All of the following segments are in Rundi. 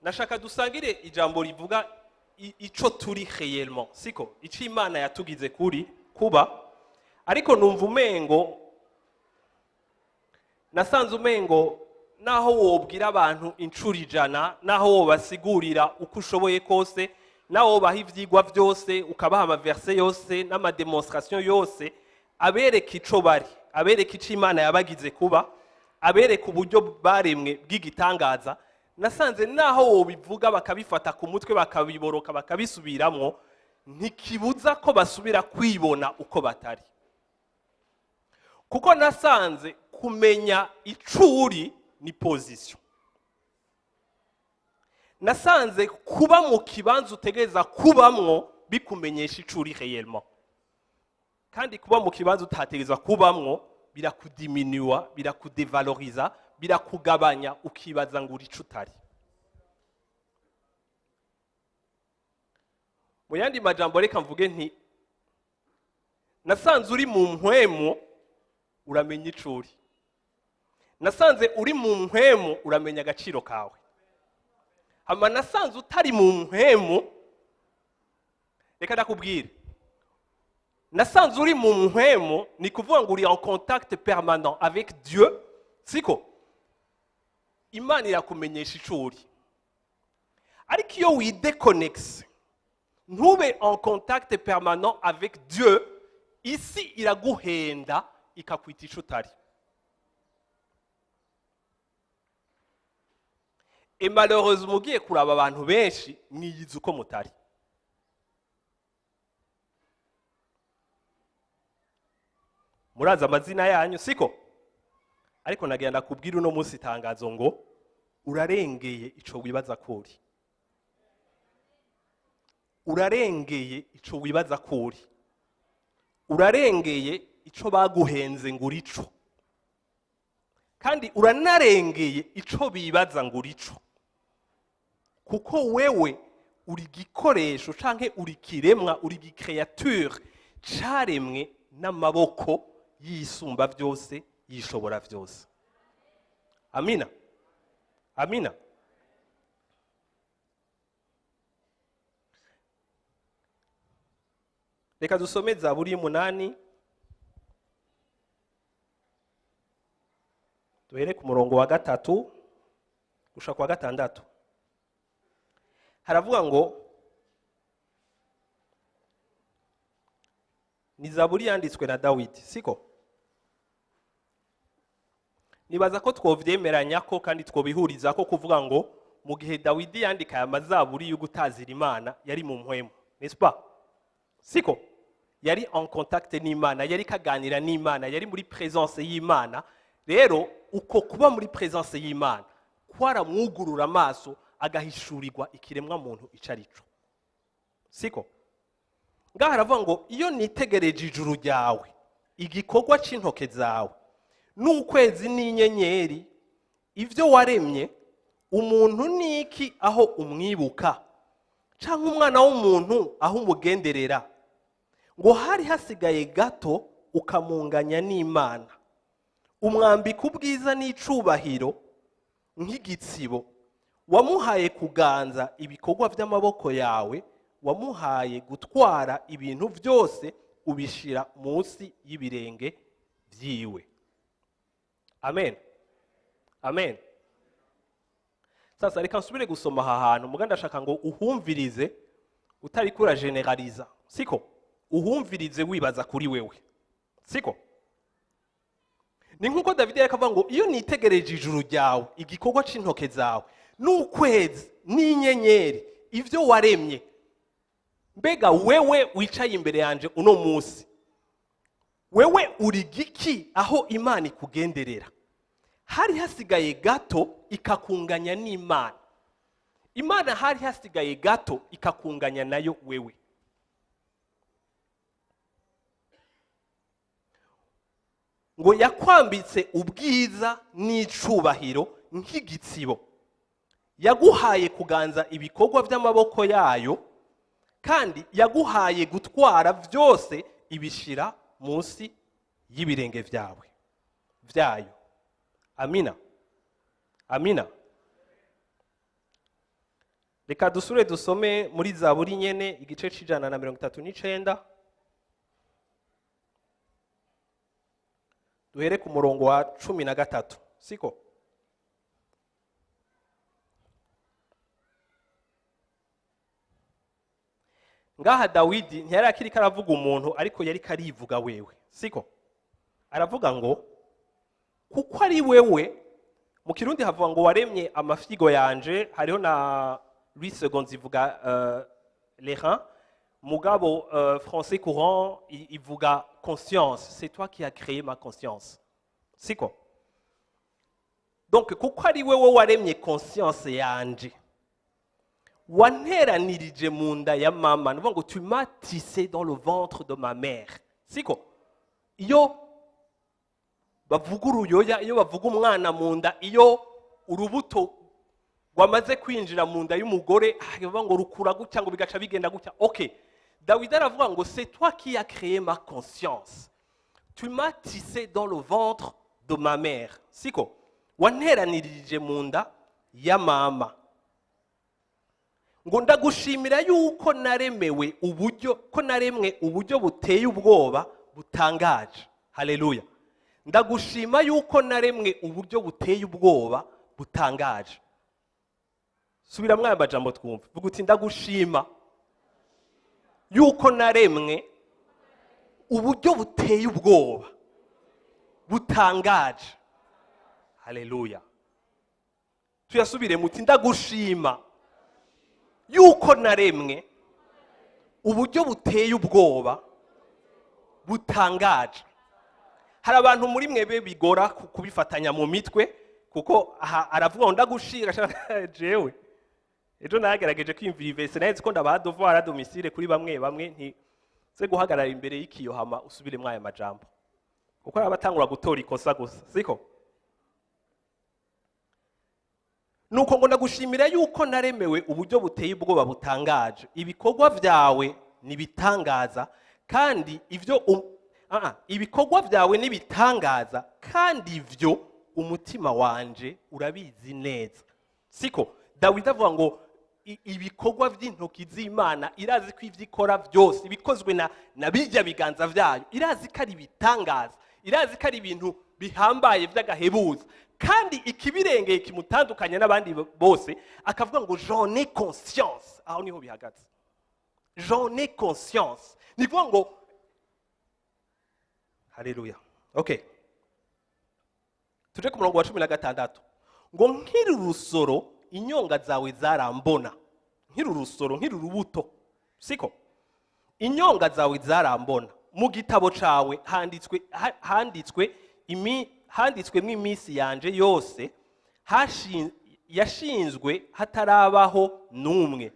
Nashaka dusangire ijambo rivuga ico turi réellement, siko? Ico Imana yatugize kuri kuba. Ariko numva umengo, nasanze umengo naho wobwira abantu inshuro 100, naho wobasigurira uko ushoboye kose, naho wobaha ivyigwa vyose, ukabaha ama versets yose n'ama démonstrations yose abereka ico bari, abereka ico Imana yabagize kuba, abereka uburyo baremwe bw'igitangaza, nasanze naho wobivuga bakabifata ku mutwe, bakabiboroka, bakabisubiramwo, ntikibuza ko basubira kwibona uko batari. Kuko nasanze kumenya ico uri ni position. Nasanze kuba mu kibanza utegereza kubamwo bikumenyesha ico uri réellement, kandi kuba mu kibanza utategereza kubamwo birakudiminuwa, birakudevaloriza, birakugabanya, ukibaza ngo uri ico utari. Mu yandi majambo, reka mvuge nti nasanze uri mu mpwemu uramenya ico uri. Nasanze uri mu mpwemu uramenya agaciro kawe. Hama nasanze utari mu mpwemu, reka ndakubwire, nasanze uri mu mpwemu ni kuvuga ngo uri en contact permanent avec Dieu, siko? Imana irakumenyesha ico uri. Ariko iyo widekonegise, ntube en contact permanent avec Dieu, isi iraguhenda ikakwita ico utari. Et malheureusement, ugiye kuraba, abantu benshi mwiyizi uko mutari. Murazi amazina yanyu, siko? Ariko nagira ndakubwira uno munsi itangazo ngo urarengeye ico wibaza ko uri. Urarengeye ico wibaza ko uri. Urarengeye ico baguhenze ngo urico, kandi uranarengeye ico bibaza ngo urico, kuko wewe uri igikoresho canke uri kiremwa, uri gi créature caremwe n'amaboko yisumba byose, yishobora byose. Amina, amina. Reka dusome Zaburi y'8, duhere ku murongo wa 3 gushika kwa 6. Haravuga ngo, ni Zaburi yanditswe na Dawidi, siko? Nibaza ko twovyemeranya ko kandi twobihuriza ko kuvuga ngo mu gihe Dawidi yandika aya mazaburi yo gutazira Imana, yari mu mpwemu, n'est-ce pas? Siko? Yari en contact n'Imana, yari kaganira n'Imana, yari muri présence y'Imana. Rero uko kuba muri présence y'Imana kwaramwugurura amaso, agahishurirwa ikiremwa muntu ico ari cyo, siko? Ngaha haravuga ngo: "Iyo nitegereje ijuru ryawe, igikorwa c'intoke zawe, n'ukwezi n'inyenyeri, ibyo waremye, umuntu niki aho umwibuka, canke umwana w'umuntu aho umugenderera? Ngo hari hasigaye gato ukamunganya n'Imana, umwambika ubwiza n'icubahiro nk'igitsibo. Wamuhaye kuganza ibikorwa by'amaboko yawe, wamuhaye gutwara ibintu byose, ubishira munsi y'ibirenge byiwe." Amen, amen. Sasa reka nsubire gusoma aha hantu, muga ndashaka ngo uhumvirize utariko urageneraliza, siko? Uhumvirize wibaza kuri wewe, siko? Ni nk'uko David yariko avuga ngo: "Iyo nitegereje ijuru ryawe, igikorwa c'intoke zawe, n'ukwezi n'inyenyeri, ibyo waremye." Mbega wewe wicaye imbere yanje uno munsi, wewe uri giki aho Imana ikugenderera? Hari hasigaye gato ikakunganya n'Imana. Imana hari hasigaye gato ikakunganya nayo wewe. Ngo yakwambitse ubwiza n'icubahiro nk'igitsibo, yaguhaye kuganza ibikorwa by'amaboko yayo, kandi yaguhaye gutwara byose, ibishyira munsi y'ibirenge byawe, byayo. Amina, amina. Reka dusure dusome muri Zaburi nyene, igice c'139, duhere ku murongo wa 13, siko? Ngaha Dawidi ntiyari akiriko aravuga umuntu, ariko yariko arivuga wewe, siko? Aravuga ngo kuko ari wewe. Mu Kirundi havuga ngo waremye amafyigo yanje, hariho na Louis Segond ivuga les reins, mugabo français courant ivuga conscience. C'est toi qui as créé ma conscience, siko? Donc kuko ari wewe waremye conscience yanje, wanteranirije mu nda ya mama, ni ukuvuga ngo tu m'as tissé dans le ventre de ma mère, siko? Iyo bavuga uruyoya, iyo bavuga umwana mu nda, iyo urubuto rwamaze kwinjira mu nda y'umugore, bavuga ngo rukura gutya, ngo bigaca bigenda gutya. Okay, Dawidi aravuga ngo c'est toi qui as créé ma conscience, tu m'as tissé dans le ventre de ma mère, siko? Wanteranirije mu nda ya mama. Ngo ndagushimira yuko naremewe uburyo, ko naremwe uburyo buteye ubwoba butangaje. Haleluya! Ndagushima yuko naremwe uburyo buteye ubwoba butangaje. Subiramwo aya majambo twumve. Vuga uti: ndagushima yuko naremwe uburyo buteye ubwoba butangaje. Haleluya! Tuyasubire muti: ndagushima yuko naremwe uburyo buteye ubwoba butangaje. Hari abantu muri mwebe bigora kubifatanya mu mitwe, kuko aha aravuga ngo ndagushira. Jewe ejo nagerageje kwiyumvira i verset, nahetse ko ndabaha devoir à domicile kuri bamwe bamwe, nti se guhagarara imbere y'ikiyo hama usubiremo aya majambo, kuko hari abatangura gutora ikosa gusa, siko? Nuko ngo ndagushimira yuko naremewe uburyo buteye ubwoba butangaje, ibikorwa byawe nibitangaza, kandi ivyo ibikorwa byawe nibitangaza, kandi ivyo umutima wanje urabizi neza, siko? Dawidi avuga ngo ibikorwa by'intoki z'Imana, irazi ko ivyo ikora byose ibikozwe na bijya biganza byayo, irazi ko ari ibitangaza, irazi ko ari ibintu bihambaye by'agahebuza. Kandi ikibirengeye kimutandukanya n'abandi bose, akavuga ngo j'en ai conscience. Aho niho bihagaze. J'en ai conscience, ni ukuvuga ngo haleluya. Okay, tuje ku murongo wa 16, ngo nkiri urusoro inyonga zawe zarambona. Nkiri urusoro, nkiri urubuto, siko? Inyonga zawe zarambona. Mu gitabo cawe handitswemo iminsi yanje yose yashinzwe hatarabaho n'umwe.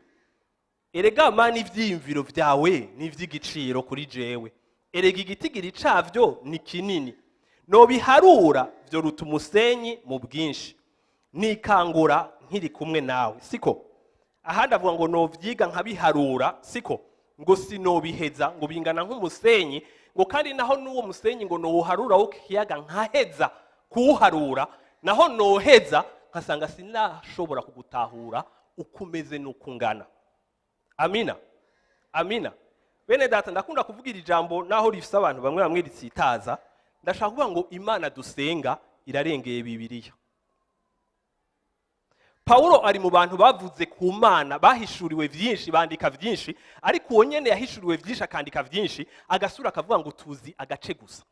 Erega Mana, ivyiyumviro vyawe ni ivy'igiciro kuri jewe, erega igitigiri cavyo ni kinini! Nobiharura vyoruta umusenyi mu bwinshi. Nikangura nkiri kumwe nawe, siko? Ahandi avuga ngo novyiga nkabiharura, siko? Ngo sinobiheza, ngo bingana nk'umusenyi, ngo kandi naho n'uwo musenyi ngo nowuharura wo kiyaga nkaheza kuwuharura, naho noheza nkasanga sinashobora kugutahura uko umeze n'uko ungana. Amina, amina. Bene data, ndakunda kuvuga iri jambo naho rifise abantu bamwe bamwe ritsitaza. Ndashaka kuvuga ngo Imana dusenga irarengeye Bibiliya. Pawulo ari mu bantu bavuze ku Mana, bahishuriwe byinshi, bandika byinshi, ariko uwo nyene yahishuriwe byinshi akandika byinshi, agasura akavuga ngo tuzi agace gusa.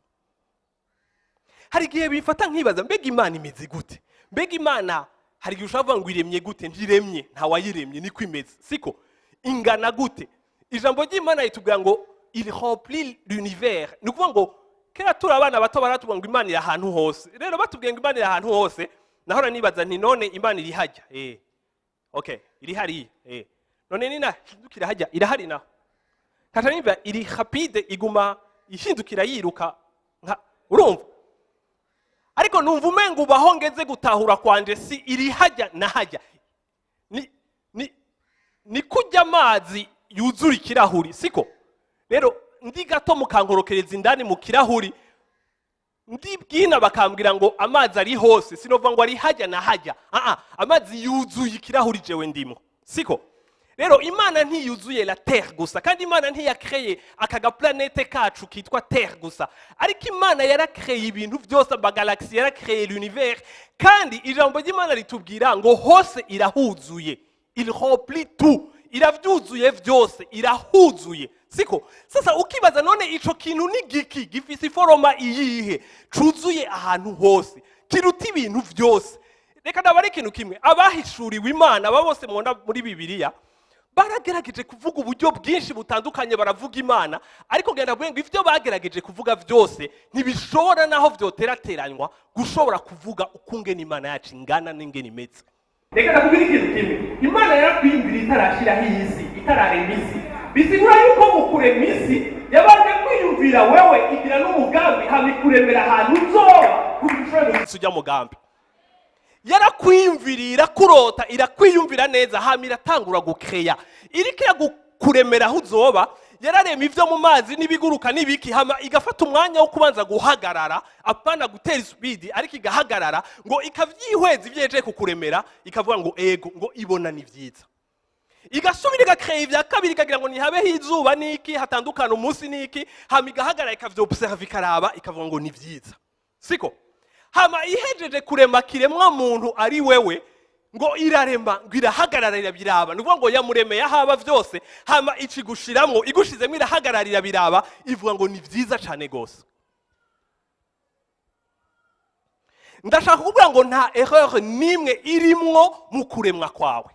Hari igihe bifata nkibaza: mbega Imana imeze gute? Mbega Imana, hari igihe ushobora kuvuga ngo iremye gute? Ntiremye, ntawayiremye, niko imeze, siko? Ingana gute? Ijambo ry'Imana ritubwira ngo il remplit l'univers. Ni ukuvuga ngo kera turi abana bato baratubwira ngo Imana iri ahantu hose. Rero batubwiye ngo Imana iri ahantu hose, nahora nibaza nti: none Imana iri hajya? Okay, iri hariya. None nina hindukira hajya, irahari naho? Nkaca nimba iri rapide, iguma ihindukira yiruka nka urumva. Ariko numva umenga ubaho ngeze gutahura kwanje, si iri hajya na hajya, ni kujya amazi yuzura ikirahuri, siko? Rero ndi gato mukankorokereza indani mu kirahuri, ndi bwina bakambwira ngo amazi ari hose, sinova ngo ari hajya na hajya. Amazi yuzuye ikirahuri jewe ndimo, Siko rero, Imana ntiyuzuye la terre gusa, kandi Imana ntiyakreye aka gaplanète kacu kitwa terre gusa, ariko Imana yarakreye ibintu byose, amagalaxies, yarakreye l'univers. Kandi ijambo ry'Imana ritubwira ngo hose irahuzuye, il remplit tout, iravyuzuye vyose, irahuzuye. Siko? Sasa ukibaza, none ico kintu ni giki gifise iforoma iyihe cuzuye ahantu hose, kiruta ibintu vyose? Reka ndabare ikintu kimwe. Abahishuriwe Imana, aba bose mubona muri Bibiliya, baragerageje kuvuga uburyo bwinshi butandukanye, baravuga Imana, ariko genda mvuge ngo ivyo bagerageje kuvuga vyose ntibishobora, naho vyoterateranywa, gushobora kuvuga ukungene Imana yacu ingana n'ingene imeze. Reka ndakubwira ikintu kimwe: Imana yarakwiyumvira itarashiraho iyi si, itararema isi. Bisigura yuko mu kurema isi yabanje kwiyumvira wewe, igira n'umugambi, hama ikuremera ahantu uzoba kugira ushobore gushitsa ujya mugambi. Yarakwiyumviriye, irakurota, irakwiyumvira neza, hama iratangura gukeya, iriko irakuremera aho uzoba. Yararema ivyo mu mazi n'ibiguruka n'ibiki, hama igafata umwanya wo kubanza guhagarara, apana gutera ispeed, ariko igahagarara ngo ikavyihweza ivyo yejeje kukuremera, ikavuga ngo ego, ngo ibona ni vyiza. Igasubira igakreye ivya kabiri, ikagira ngo ntihabeho izuba n'iki, hatandukana umunsi n'iki, hama igahagarara, ikavyobserva, ikaraba, ikavuga ngo ni vyiza. Siko? Hama ihejeje kurema kiremwa muntu ari wewe, ngo irarema, ngo irahagarara, irabiraba. Ni ukuvuga ngo yamuremeye ahaba vyose, hama icigushiramwo, igushizemo, irahagarara, irabiraba, ivuga ngo ni vyiza cane gose. Ndashaka kuvuga ngo nta erreur n'imwe irimwo mu kuremwa kwawe,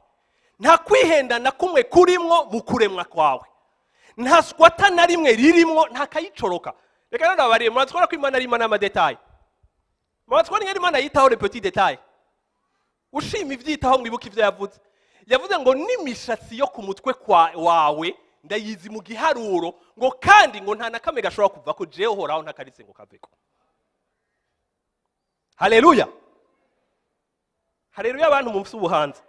nta kwihenda na kumwe kurimwo mu kuremwa kwawe, nta swata na rimwe ririmwo, nta kayicoroka. Reka none abariye, muratwara ko Imana ari Imana y'amadétails, muratwara ingene Imana yitaho les petits détails. Ushima ivyitaho, mwibuka ivyo yavuze. Yavuze ngo n'imishatsi yo ku mutwe kwa wawe ndayizi mu giharuro, ngo kandi ngo nta na kamwe gashobora kuva ko jewe Uhoraho ntakaritse ngo kaveko. Haleluya, haleluya! Abantu mufise ubuhanza.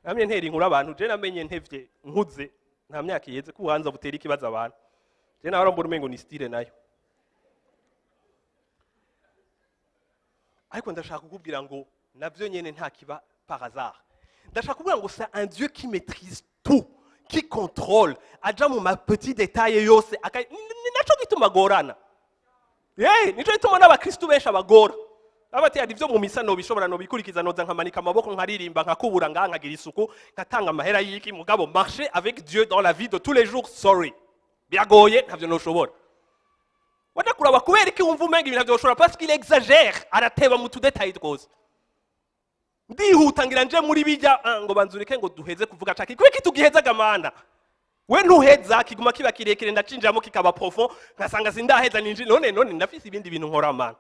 Namye ntera inkuru abantu, je namenye ntevye, nkuze, nta myaka iheze, ko ubuhanza butera ikibazo abantu. Je nawe mbona umengo ni style nayo, ariko ndashaka kukubwira ngo navyo nyene nta kiba par hasard. Ndashaka kukubwira ngo c'est un Dieu qui maîtrise tout, qui contrôle, aja mu ma petits détails yose. Ni naco gituma agorana. Nico gituma n'abakristu benshi abagora. Abati hari ivyo mu misa nobishobora, nobikurikiza, noza nkamanika amaboko, nkaririmba, nkakubura ngaha, nkagira isuku, nkatanga amahera y'iki, mugabo marcher avec Dieu dans la vie de tous les jours, sorry, biragoye, ntavyo noshobora. Waja kuraba kubera iki wumva umenga ibintu ntavyo, parce qu'il exagère, arateba mu tudétails twose. Ndihuta ngira nje muri bijya, ngo banzureke ngo duheze kuvuga caki. Kubera iki tugihezaga mana? We ntuheza, kiguma kiba kirekire, ndacinjiramo kikaba profond, nkasanga sindaheza, ninji none ndafise ibindi bintu nkora mana.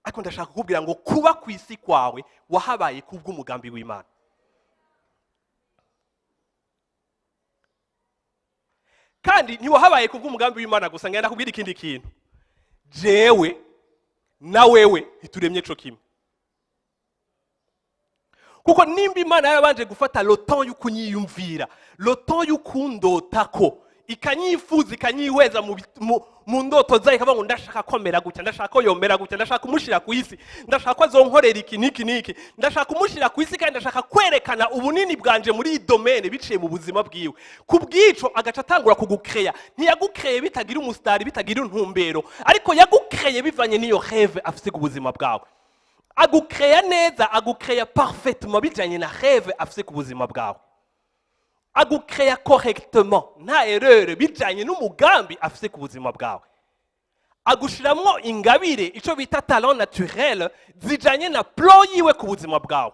Ariko ndashaka kukubwira ngo kuba ku isi kwawe, wahabaye kubw'umugambi w'Imana. Kandi ntiwahabaye kubw'umugambi w'Imana gusa. Ngenda kubwira ikindi kintu: jewe na wewe ntituremye co kimwe, kuko nimba Imana yarabanje gufata le temps yo kunyiyumvira, le temps yo kundotako, ikanyifuza, ikanyihweza mu ndoto zayo, ikavuga ngo ndashaka ko amera gutya, ndashaka ko yomera gutya, ndashaka kumushyira ku isi, ndashaka ko azonkorera iki n'iki n'iki, ndashaka kumushyira ku isi, kandi ndashaka kwerekana ubunini bwanje muri iyi domaine biciye mu buzima bwiwe. Ku bw'ico agaca atangura kugukeya. Ntiyagukreye bitagira umusitari, bitagira intumbero, ariko yagukreye bivanye n'iyo rêve afise ku buzima bwawe. Agukreya neza, agukreya parfaitement bijanye na rêve afise ku buzima bwawe, agukreya correctement, nta erreur, bijanye n'umugambi afise ku buzima bwawe. Agushiramwo ingabire, ico bita talent naturel, zijanye na plan yiwe ku buzima bwawe.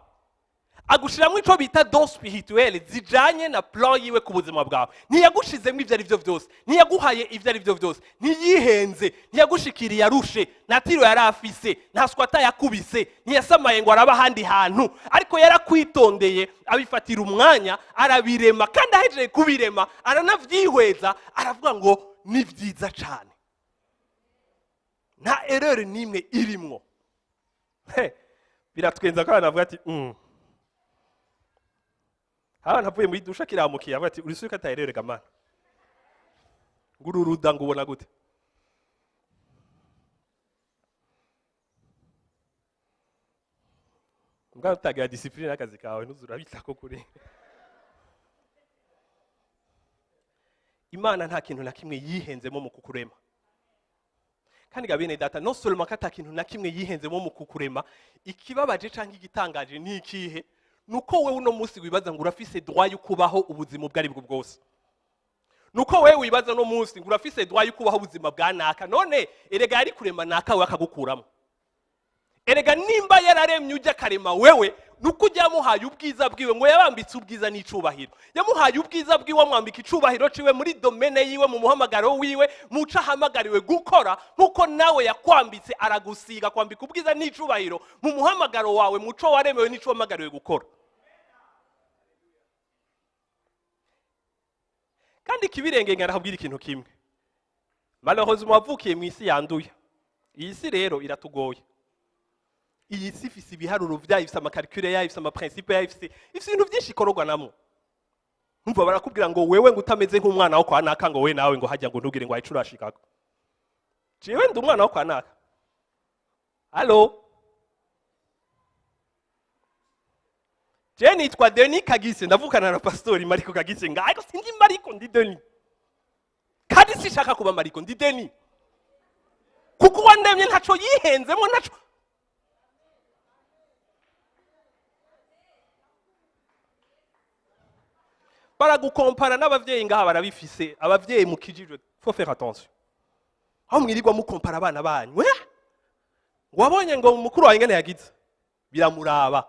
Agushiramwo ico bita don spirituel zijanye na plan yiwe ku buzima bwawe. Ntiyagushizemo ivyo ari byo byose, ntiyaguhaye ivyo ari byo byose, ntiyihenze, ntiyagushikiriye arushe, nta tiro yari afise, nta swata yakubise, ntiyasamaye ngo arabe ahandi hantu, ariko yarakwitondeye, abifatira umwanya, arabirema. Kandi ahejeje kubirema, aranavyihweza, aravuga ngo ni vyiza cane, nta erreur n'imwe irimwo. He, biratwenza ko abantu bavuga ati Abantu avuye muri douche akiramukiye, avuga ati uri suka ata erreur gamana, ngo ururuda ngo ubona gute? Mbwa utagira discipline n'akazi kawe, ntuzurabitako kuri Imana. Nta kintu na kimwe yihenzemo mu kukurema. Kandi ga bene data, non seulement ko ata kintu na kimwe yihenzemo mu kukurema, ikibabaje canke igitangaje ni ikihe? Nuko wewe uno munsi wibaza ngo urafise droit yo kubaho ubuzima ubwo ari bwo bwose. Nuko wewe wibaza no munsi ngo urafise droit yo kubaho ubuzima bwa naka. None erega yari kurema naka, we akagukuramo. Erega nimba yararemye ujya akarema wewe, nuko ujya yamuhaye ubwiza bwiwe, ngo yabambitse ubwiza n'icubahiro. Yamuhaye ubwiza bwiwe, amwambika icubahiro ciwe muri domaine yiwe, mu muhamagaro wiwe, muco ahamagariwe gukora. Nkuko nawe yakwambitse, aragusiga, kwambika ubwiza n'icubahiro mu muhamagaro wawe, muco waremewe n'ico wahamagariwe gukora. Kandi ikibirengenge, ndakubwira ikintu kimwe: malheureusement wavukiye mu isi yanduye. Iyi si rero iratugoye. Iyi si ifise ibiharuro vyayo, ifise ama calculs yayo, ifise ama principes yayo, ifise ibintu vyinshi ikororwa namwo. Umva, barakubwira ngo wewe ngo utameze nk'umwana wo kwa naka, ngo we nawe ngo hajya ngo ntugire ngo wayica urashikako. Jewe ndi umwana wo kwa naka? Allo, je nitwa Denis Kagise, ndavukana na pastori Mariko Kagise nga, ariko sindi Mariko, ndi Denis. Kandi sishaka kuba Mariko, ndi Denis, kuko uwandemye ntaco yihenzemo, ntaco. Baragukompara n'abavyeyi ngaha barabifise. Abavyeyi mukijijwe, faut faire attention aho mwirirwa mukompara abana banyu. Eh? Ngo wabonye ngo mukuru wawe ingene yagize, biramuraba.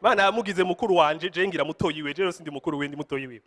Bana yamugize mukuru wanje, je ngira mutoyi wiwe. Je rero sindi mukuru wiwe, ndi mutoyi wiwe.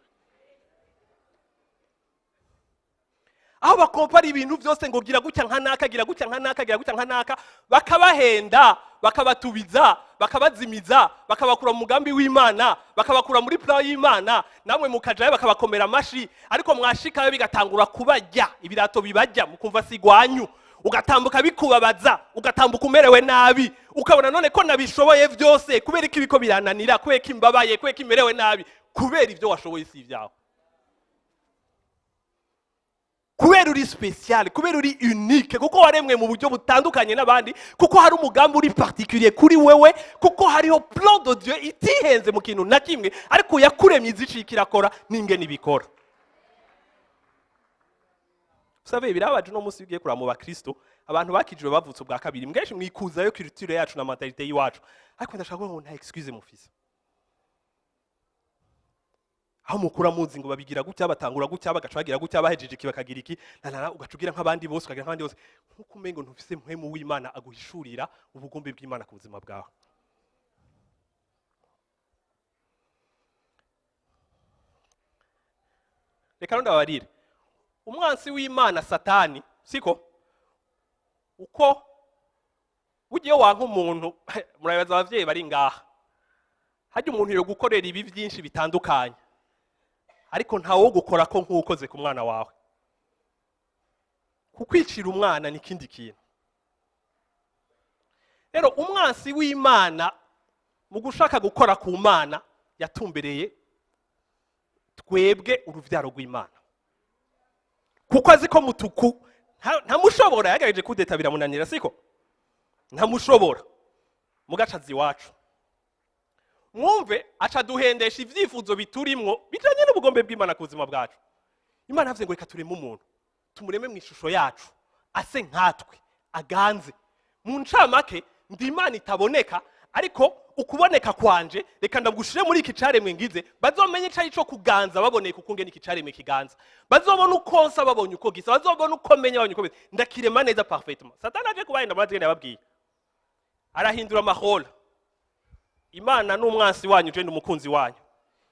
Aho bakompara ibintu byose, ngo gira gutya nka naka, gira gutya nka naka, gira gutya nka naka, bakabahenda, bakabatubiza, bakabazimiza, bakabakura mu mugambi w'Imana, bakabakura muri plan y'Imana. Namwe mukajayo bakabakomera amashi, ariko mwashikayo bigatangura kubarya ibirato, bibajya mukumva sigwanyu, ugatambuka bikubabaza, ugatambuka umerewe nabi, ukabona none ko nabishoboye byose, kubera ko ibiko birananira, kubera ko imbabaye, kubera ko imerewe nabi? Kubera ibyo washoboye si ibyawe, kubera uri spécial, kubera uri unique, kuko waremwe mu buryo butandukanye n'abandi, kuko hari umugambi uri particulier kuri wewe, kuko hariho plan de Dieu itihenze mu kintu na kimwe, ariko yakuremye izicika irakora n'ingene ibikora. Savez, birabaje uno munsi ugiye kuraba mu bakristo, abantu bakijwe, bavutse ubwa kabiri, mwenshi mwikuzayo culture yacu na mentalité y'iwacu. Ariko ndashaka kuvuga ngo nta excuse mufise. Aho mukura muzi ngo babigira gutya, batangura gutya, bagaca bagira gutya, bahejeje iki bakagira iki, na ugaca ugira nk'abandi bose, ukagira nk'abandi bose, nk'uko umengo ntufise mpwemu w'Imana aguhishurira ubugombe bw'Imana ku buzima bwawe. Reka rero ndababarire, umwansi w'Imana Satani, siko uko bugiye wanka umuntu. Murabibaza abavyeyi bari ngaha, hajya umuntu yo gukorera ibi byinshi bitandukanye, ariko ntawo gukora ko nk'ukoze ku mwana wawe. Kukwicira umwana ni ikindi kintu. Rero umwansi w'Imana mu gushaka gukora ku Mana yatumbereye twebwe uruvyaro rw'Imana, kuko azi ko mutuku ntamushobora. Yagerageje kudeta biramunanira, siko ntamushobora. Mugacazi iwacu mwumve, aca duhendesha ivyifuzo biturimwo bijanye n'ubugombe bw'Imana ku buzima bwacu. Imana yavuze ngo reka tureme umuntu, tumureme mu ishusho yacu, ase nkatwe, aganze. Mu ncamake, ndi Imana itaboneka, ariko ukuboneka kwanje reka ndagushire muri iki caremwe ngize, bazomenye icari co kuganza baboneye, kuko ngene iki caremwe kiganza, bazobona uko nsa babonye uko gisa, bazobona uko menya babonye uko meze. Ndakirema neza parfaitement. Satani aje kubahenda, murazi yababwiye, arahindura amahoro. Imana n'umwansi wanyu, je ndi umukunzi wanyu.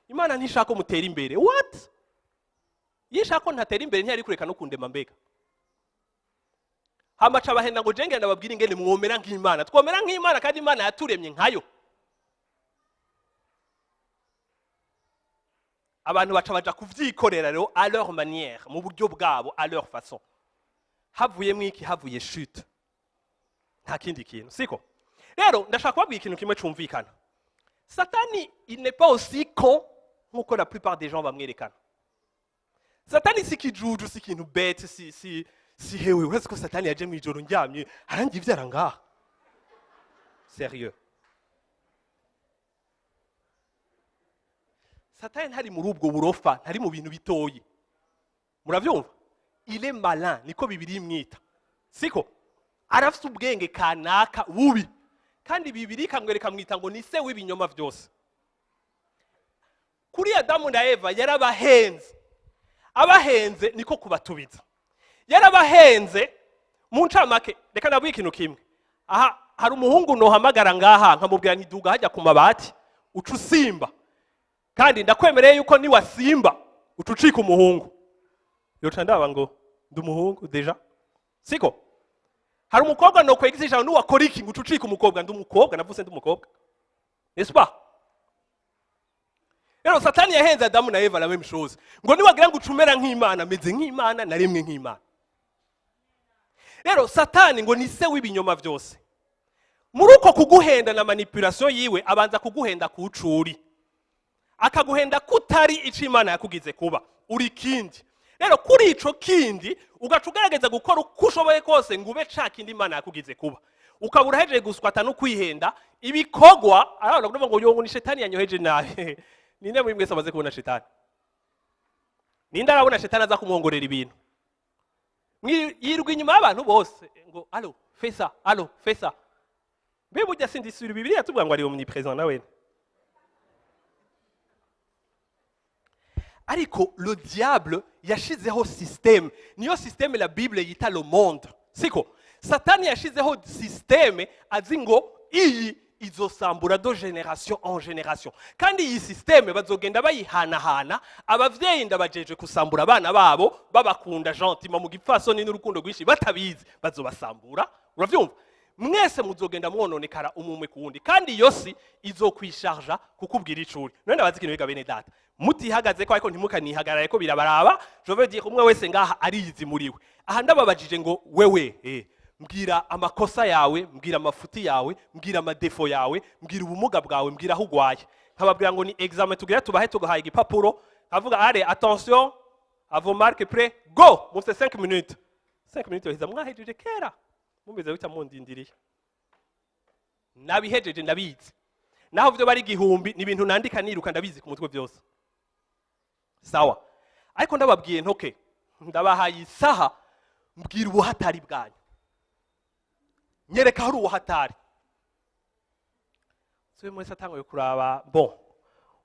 Imana ntishaka ko mutera imbere. What? Iyo ishaka ko ntatera imbere, ntiyari kureka no kundema. Mbega hamaca abahenda ngo jenge ndababwira ingene mwomera nk'Imana, twomera nk'Imana, kandi Imana yaturemye nkayo. Abantu baca baja kuvyikorera rero à leur manière, mu buryo bwabo, à leur façon. Havuyemo iki? Havuye chute, nta kindi kintu. Siko rero ndashaka kubabwira ikintu kimwe cumvikana: Satani, il n'est pas aussi con nkuko la plupart des gens bamwerekana. Satani si kijuju, si ikintu bête, si hewe. Uretse ko Satani yaje mw'ijoro ndyamye, arangiye ivyara ngaha. Sérieux? Satani ntari muri ubwo burofa, ntari mu bintu bitoyi. Muravyumva? Il est malin, niko Bibiliya imwita, siko? Arafise ubwenge kanaka bubi, kandi Bibiliya ikamwereka, mwita ngo ni se w'ibinyoma byose. Kuri Adamu na Eva yarabahenze, abahenze niko kubatubiza, yarabahenze. Mu ncamake, reka nabwiye ikintu kimwe aha. Hari umuhungu nohamagara ngaha nkamubwira nti: "Duga hajya ku mabati, uca usimba, kandi ndakwemereye yuko niwasimba uca ucika umuhungu." Yoca ndaba ngo: "Ndi umuhungu déjà." Siko? Hari umukobwa nokwegisa ijambo: "Nuwakora iki ngo uca ucika umukobwa." "Ndi umukobwa, navuse ndi umukobwa." N'est-ce pas? Rero Satani yahenze Adamu na Eva la même chose, ngo niwagira ngo ucumera nk'Imana, meze nk'Imana, naremwe nk'Imana. Rero Satani ngo ni se w'ibinyoma byose. Muri uko kuguhenda na manipulation yiwe, abanza kuguhenda kucuri, akaguhenda kutari ico Imana yakugize kuba, uri kindi. Rero kuri ico kindi ugaca ugerageza gukora uko ushoboye kose ngo ube ca kindi Imana yakugize kuba, ukaba urahejeje guswata no kwihenda ibikorwa. Arabona kuvuga ngo yongo ni shetani yanyoheje nabi. Ninde muri mwese amaze kubona shetani? Ninde arabona shetani aza kumwongorera ibintu? Yirwa inyuma y'abantu bose ngo: "Allô, fais ça, allô, fais ça." Mbe burya sindisubira, Bibiliya tuvuga ngo ari omniprésent nawe. Ariko le diable yashizeho système, niyo système la Bible yita le monde, siko? Satani yashizeho système, azi ngo iyi izosambura de génération en génération, kandi iyi système bazogenda bayihanahana. Abavyeyi ndabajeje kusambura abana babo, babakunda gentiment, mu gipfasoni n'urukundo rwinshi, batabizi bazobasambura. Uravyumva? Mwese muzogenda mwononekara umumwe ku wundi, kandi iyo si izokwisharja kukubwira icuri. None ndabaza ikintu biga, bene data, mutihagaze ko, ariko ntimukanihagarare ko birabaraba. Je veux dire, umwe wese ngaha ariyizi muri we. Aha ndababajije ngo: "Wewe, mbwira amakosa yawe, mbwira amafuti yawe, mbwira ama défauts yawe, mbwira ubumuga bwawe, mbwira aho ugwaye." Nkababwira ngo ni examen tugira tubahe, tugahaye igipapuro, nkavuga: "Allez, attention, à vos marques, prêt, go, mufite 5 minutes." 5 minutes yoheza mwahejeje kera, mumeze gutya mundindiriye. Nabihejeje, ndabizi. Naho vyo bari 1000, ni ibintu nandika niruka, ndabizi ku mutwe byose. Sawa, ariko ndababwiye ntoke: "Ndabahaye isaha, mbwira ubuhatari bwanyu, nyereka hari ubuhatari." Siwe mwese atanguye kuraba. Bon,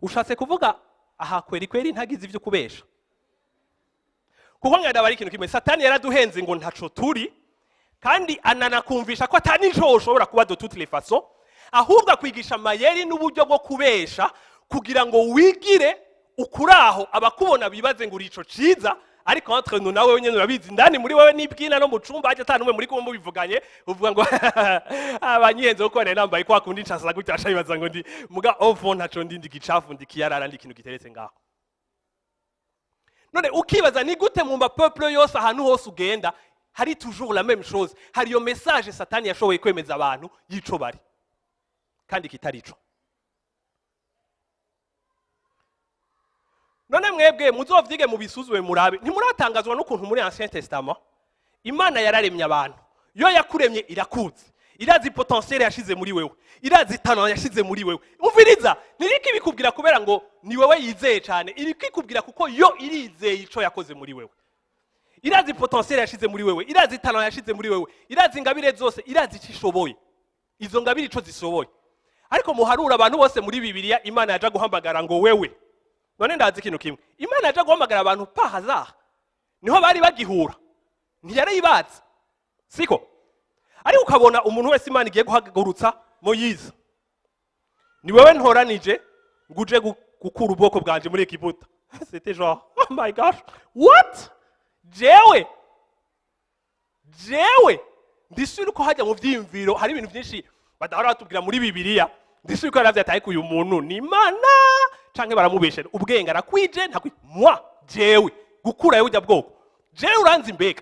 ushatse kuvuga aha kweri kweri ntagize ivyo kubesha, kuko ngenda bari ikintu kimwe. Satani yaraduhenze ngo ntaco turi, kandi ananakumvisha ko atari nico ushobora kuba de toutes les façons, ahubwo akwigisha amayeri n'uburyo bwo kubesha kugira ngo wigire ukuraho, abakubona bibaze ngo uri ico ciza. Ariko entre nous, nawe wenyine urabizi indani muri wewe, nibwina no mu cumba hajya atanu umwe muri kumwe mubivuganye, uvuga ngo abanyihenze kuko nari nambaye kwa kundi ncasa gutya, asha bibaza ngo ndi muga au fond ntaco ndi, ndi gicafu, ndi kiyarara, ndi ikintu giteretse ngaho. None ukibaza ni gute mu mapeuple yose, ahantu hose ugenda, hari toujours la même chose, hari iyo message Satani yashoboye kwemeza abantu y'ico bari kandi kitari ico. None mwebwe muzovyige, mubisuzume, murabe. Ntimuratangazwa n'ukuntu muri Ancien Testament Imana yararemye abantu? Yo yakuremye irakuzi, irazi potentiel yashize muri wewe, irazi talent yashize muri wewe. Umviriza, ntiriko ibikubwira kubera ngo ni wewe yizeye cyane, iriko ikubwira kuko yo irizeye ico yakoze muri wewe. Irazi potentiel yashize muri wewe, irazi talent yashize muri wewe, irazi ingabire zose, irazi icyo ishoboye, izo ngabire ico zishoboye. Ariko muharura abantu bose muri Bibiliya Imana yaja guhamagara ngo: "Wewe." None ndazi ikintu kimwe: Imana yaja guhamagara abantu par hasard, niho bari bagihura, ntiyari ibazi, siko? Ariko ukabona umuntu wese Imana igiye guhagurutsa: "Moyize, ni wewe ntoranije ngo uje gukura ubwoko bwanje muri Egiputa." C'était genre: "Oh my gosh, what? Jewe, jewe?" Ndisubira uko hajya mu vyiyumviro, hari ibintu byinshi badahora batubwira muri Bibiliya. Ndisubira uko yaravye, ariko uyu muntu ni Imana canke baramubeshera? Ubwenge arakwije, ntakwi moi, jewe gukurayo burya bwoko? Jewe uranzi? Mbega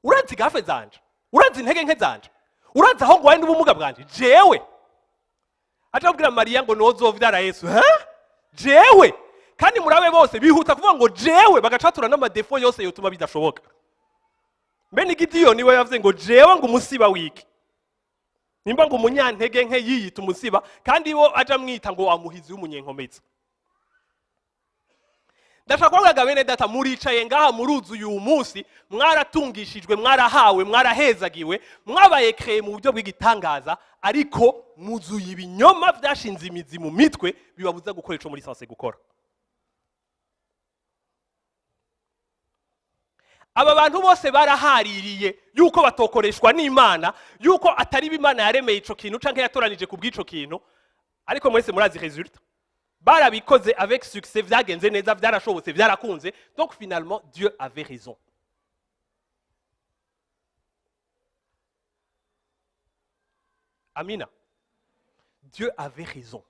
uranzi gaffes zanje? Uranzi intege nke zanje? Uranzi aho ngwaye n'ubumuga bwanje? Jewe? Aja kubwira Mariya ngo nozovyara Yesu, ha jewe? Kandi murabe bose bihuta kuvuga ngo jewe, bagacatura n'ama défauts yose yotuma bidashoboka. Mbe ni Gidiyoni we yavuze ngo: "Jewe", ngo umusiba wiki, nimba ngo umunyantege nke yiyita umusiba, kandi wo aja amwita ngo amuhizi w'umunyenkomezi. Ndashaka kuvuga, bene data, muricaye ngaha, muruzuye uyu munsi, mwaratungishijwe, mwarahawe, mwarahezagiwe, mwabaye créé mu buryo bw'igitangaza, ariko muzuye ibinyoma byashinze imizi mu mitwe, bibabuza gukora ico muri censé gukora. Aba bantu bose barahaririye yuko batokoreshwa n'Imana, yuko atari Imana yaremeye ico kintu canke yatoranije ku bw'ico kintu. Ariko mwese murazi résultat: barabikoze avec succès, vyagenze neza, vyarashobotse, vyarakunze. Donc finalement, Dieu avait raison. Amina. Dieu avait raison.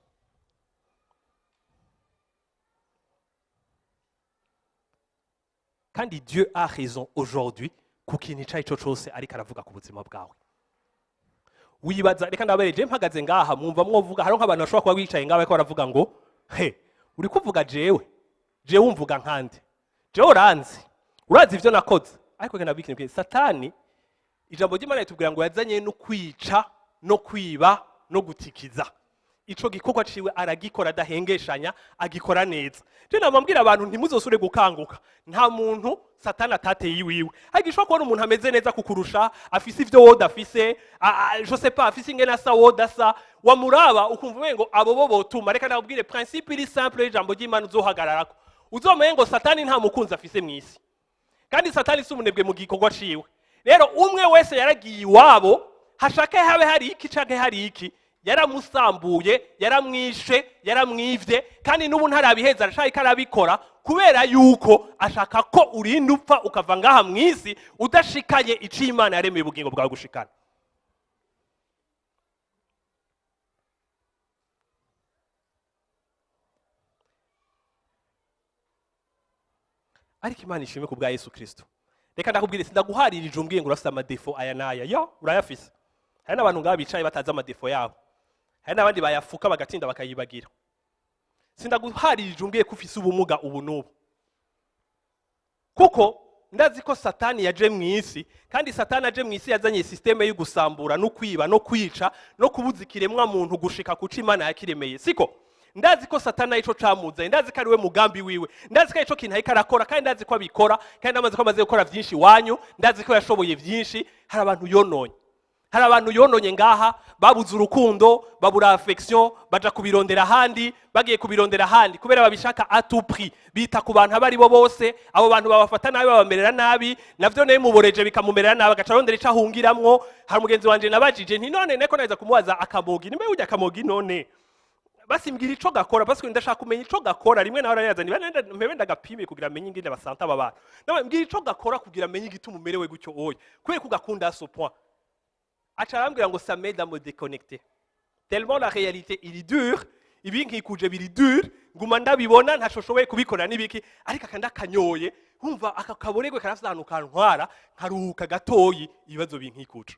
Kandi Dieu a raison aujourd'hui ku kintu icyo ari cyo cyose ariko aravuga ku buzima bwawe. Wibaza, reka ndabareje, mpagaze ngaha, mwumva mwovuga hariho nk'abantu bashobora kuba bicaye ngaha bariko baravuga ngo: "He, uri kuvuga jewe? Jewe umvuga nkande? Jewe uranzi, urazi ivyo nakoze." Ariko reka ndabwire ikintu: Satani, ijambo ry'Imana ritubwira ngo yazanye no kwica no kwiba no gutikiza. Ico gikorwa ciwe aragikora adahengeshanya, agikora neza. Je namambwira abantu, ntimuzosure gukanguka. Nta muntu Satani atateye iwiwe. Ariko ishobora kubona umuntu ameze neza kukurusha, afise ivyo wowe udafise, je sais pas, afise ingene asa wowe udasa, wamuraba ukumva umengo abo bo botuma. Reka ndababwire principe iri simple y'ijambo ry'Imana uzohagararako: uzomenye ngo Satani nta mukunzi afise mw'isi, kandi Satani si umunebwe mu gikorwa ciwe. Rero umwe wese yaragiye iwabo, hashake habe hari iki canke hari iki, yaramusambuye, yaramwishe, yaramwivye, kandi n'ubu ntarabiheza, arashaka arabikora, kubera yuko ashaka ko urinda upfa ukava ngaha mw'isi udashikanye ico Imana yaremeye ubugingo bwawe gushikana. Ariko Imana ishimwe ku bwa Yesu Kristo. Reka ndakubwire, sindaguharirije umbwiye ngo urafise ama défauts aya n'aya. Yo urayafise. Hari n'abantu ngaha bicaye batazi ama défauts yabo, hari n'abandi bayafuka bagatinda bakayibagira. Sindaguharirije umbwiye ko ufise ubumuga ubu n'ubu, kuko ndazi ko Satani yaje mu isi, kandi Satani aje mu isi yazanye système yo gusambura no kwiba no kwica no kubuza ikiremwa muntu gushika kuco Imana yakiremeye. Siko? Ndazi ko Satani arico camuzanye, ndazi ko ari we mugambi wiwe, ndazi ko arico kintu ariko arakora, kandi ndazi ko abikora, kandi ndamaze ko amaze gukora vyinshi iwanyu. Ndazi ko yashoboye vyinshi. Hari abantu yononye, hari abantu yononye ngaha, babuze urukundo, babura affection, baja kubirondera ahandi. Bagiye kubirondera ahandi kubera babishaka à tout prix, bita ku bantu abo ari bo bose. Abo bantu babafata nabi, babamerera nabi, navyo nawe muboreje bikamumerera nabi, agaca arondera ico ahungiramwo. Hari umugenzi wanje nabajije nti: "None neko naheza kumubaza akamogi, nimba urya akamogi, none basimbwira ico gakora, parce que ndashaka kumenya ico gakora." Rimwe nawe arayaza, niba mpebe ndagapime kugira menye ingene basanta aba bantu. Nawe mbwira ico gakora kugira menye igituma umerewe gutyo oya, kubera ko ugakunda à ce point. Aca arambwira ngo: "Ça m'aide à me déconnecter, tellement la réalité iri dure, ibinkikuje biri dure, nguma ndabibona, ntaco nshoboye kubikora n'ibiki, ariko aka ndakanyoye, wumva aka kaboregwe karafise ahantu kantwara, nkaruhuka gatoyi ibibazo binkikuje."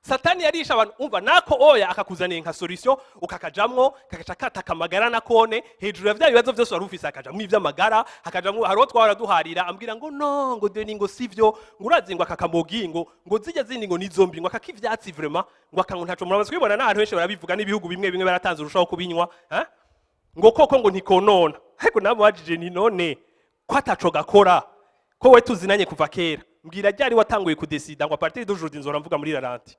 Satani yarisha abantu. Umva, nako oya akakuzaniye nka solution, ukakajamwo, kagaca kataka amagara nakone hejuru ya vya bibazo vyose wari ufise, hakajamwo ivy'amagara, hakajamwo. Hariho twahora duharira, ambwira ngo: "No, ngo deni, ngo sivyo, ngo urazi, ngo aka kamogi, ngo zijya zindi, ngo nizo mbi, ngo aka k'ivyatsi vraiment, ngo aka ngo ntaco." Muramaze kubibona n'ahantu henshi barabivuga, n'ibihugu bimwe bimwe baratanze urushaho kubinywa, ha? Ngo koko ngo ntikonona. Ariko namubajije ni: "None ko ataco gakora, ko we tuzinanye kuva kera, mbwira ryari watanguye kudesida ngo à partir d'aujourd'hui nzora mvuga muri ralenti?"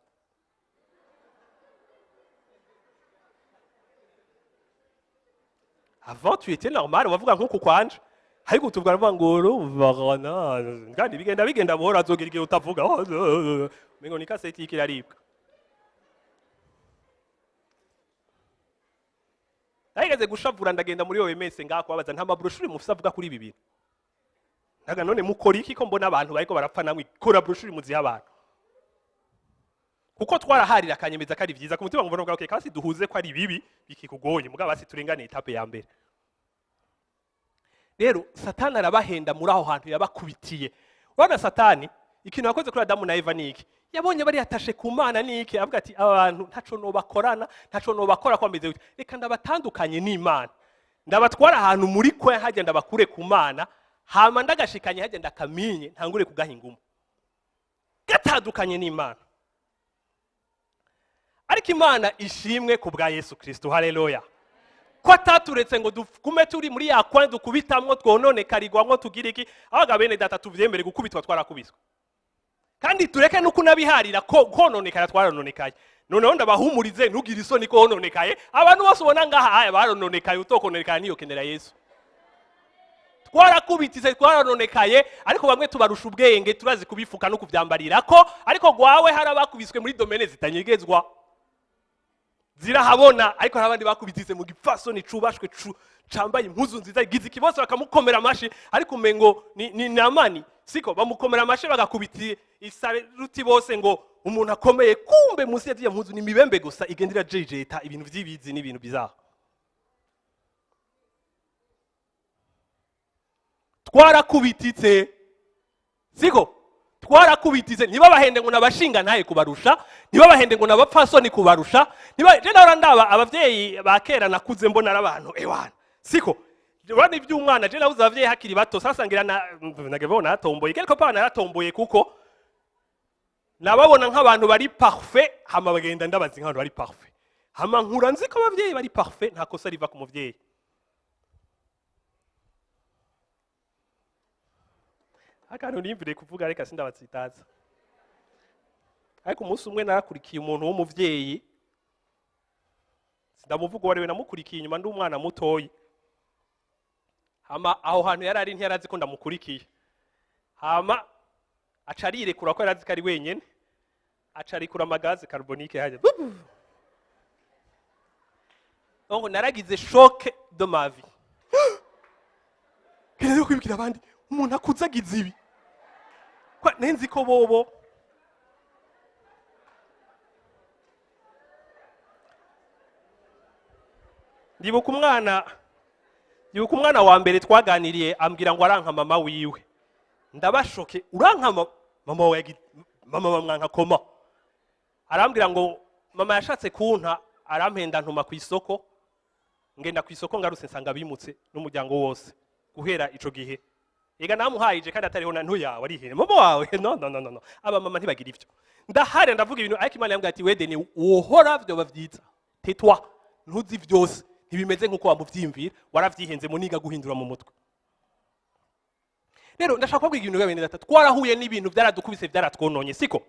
Avant tu étais normal, wavuga nk'uku kwanje, ariko tuvuga aravuga ngo uruvagana, kandi bigenda bigenda buhoro, azogera igihe utavuga, mengo ni kaseti iriko iraribwa. Nahigeze gushavura, ndagenda muri OMS ngaha kubabaza: "Nta ma brochures mufise avuga kuri ibi bintu?" Ntaga: "None mukora iki ko mbona abantu bariko barapfa? Namwe kora brochure muziha abantu." Kuko twaraharira, akanyemeza ko ari vyiza ku mutima, ngo mbona okay, kasi duhuze ko ari bibi bikikugoye, mugabo basi turengane étape ya mbere. Rero Satani arabahenda muri aho hantu yabakubitiye. Urabona, Satani ikintu yakoze kuri Adamu na Eva ni iki? Yabonye bari yatashe ku Mana, ni iki? Avuga ati: "Aba bantu ntaco nobakorana, ntaco nobakora ko bameze gutya. Reka ndabatandukanye n'Imana, ndabatwara ahantu muri kwe hajya, ndabakure ku Mana, hama ndagashikanye hajya, ndakaminye, ntangure kugaha ingumu gatandukanye n'Imana." Ariko Imana ishimwe ku bwa Yesu Kristo. Haleluya! Ko ataturetse ngo dugume turi muri ya coin dukubitamwo, twononekarirwamwo, tugira iki. Abaga bene data, tuvyemere, gukubitwa twarakubiswe, kandi tureke no kunabiharira ko kononekara twarononekaye. Noneho ndabahumurize, ntugire isoni ko hononekaye. Abantu bose ubona ngaha aya barononekaye. Utokononekara niyokenera Yesu. Twarakubitse, twarononekaye, ariko bamwe tubarusha ubwenge, turazi kubifuka no kuvyambarira ko. Ariko gwawe hari abakubiswe muri domaine zitanyegezwa, zirahabona, ariko hari abandi bakubitse mu gipfasoni cubashwe, cambaye impuzu nziza, igize ikibose, bakamukomera amashi, ariko umengo ni namani siko bamukomera amashi, bagakubita isaruti bose ngo umuntu akomeye. Kumbe munsi ya ziriya mpuzu ni mibembe gusa igenda irajejeta ibintu vy'ibizi n'ibintu bizaho. Twarakubititse, siko? Twarakubititse. Ntibabahende ngo nabashinga ntaye kubarusha, ntibabahende ngo nabapfasoni kubarusha. Niba je nahora ndaba abavyeyi ba kera, nakuze mbona ari abantu ewana, siko? Urabona iby'umwana, je nabuze abavyeyi hakiri bato. Sasa ngira na nagebo natomboye quelque part, naratomboye kuko nababona nk'abantu bari parfait, hama bagenda ndabazi nk'abantu bari parfait, hama nkura nzi ko abavyeyi bari parfait, nta kosa riva ku muvyeyi. Akantu nimvire kuvuga, reka sindabatsitaza, ariko umunsi umwe narakurikiye umuntu w'umuvyeyi, sindamuvuga uwo ari we, namukurikiye inyuma ndi umwana mutoyi. Hama aho hantu yari ari ntiyarazi ko ndamukurikiye, hama aca arirekura ko yarazi ko ari wenyene, aca arekura ama gaz carbonique hajya. Donc naragize choc de ma vie. Keneye kwibwira abandi, umuntu akuze agize ibi. Kwa nenzi ko bobo ndibuka umwana wa mbere twaganiriye, ambwira ngo aranka mama wiwe. Ndabashoke: "Uranka mama wawe?" Mama bamwanka koma? Arambwira ngo mama yashatse kunta, arampenda, ntuma ku isoko, ngenda ku isoko, ngarutse nsanga bimutse n'umuryango wose. Guhera ico gihe ega namuhayije kandi atariho na ntuyawe arihere mama wawe. No, no, no, no, no, aba mama ntibagira ivyo. Ndahari ndavuga ibintu, ariko Imana yambwira ati: "Wede ni wohora vyoba vyiza, tetwa ntuzi vyose, ntibimeze nkuko wamuvyimvira, waravyihenze muniga guhindura mu mutwe." Rero ndashaka kubabwira ibintu bya bene data, twarahuye n'ibintu byaradukubise, byaratwononye, siko?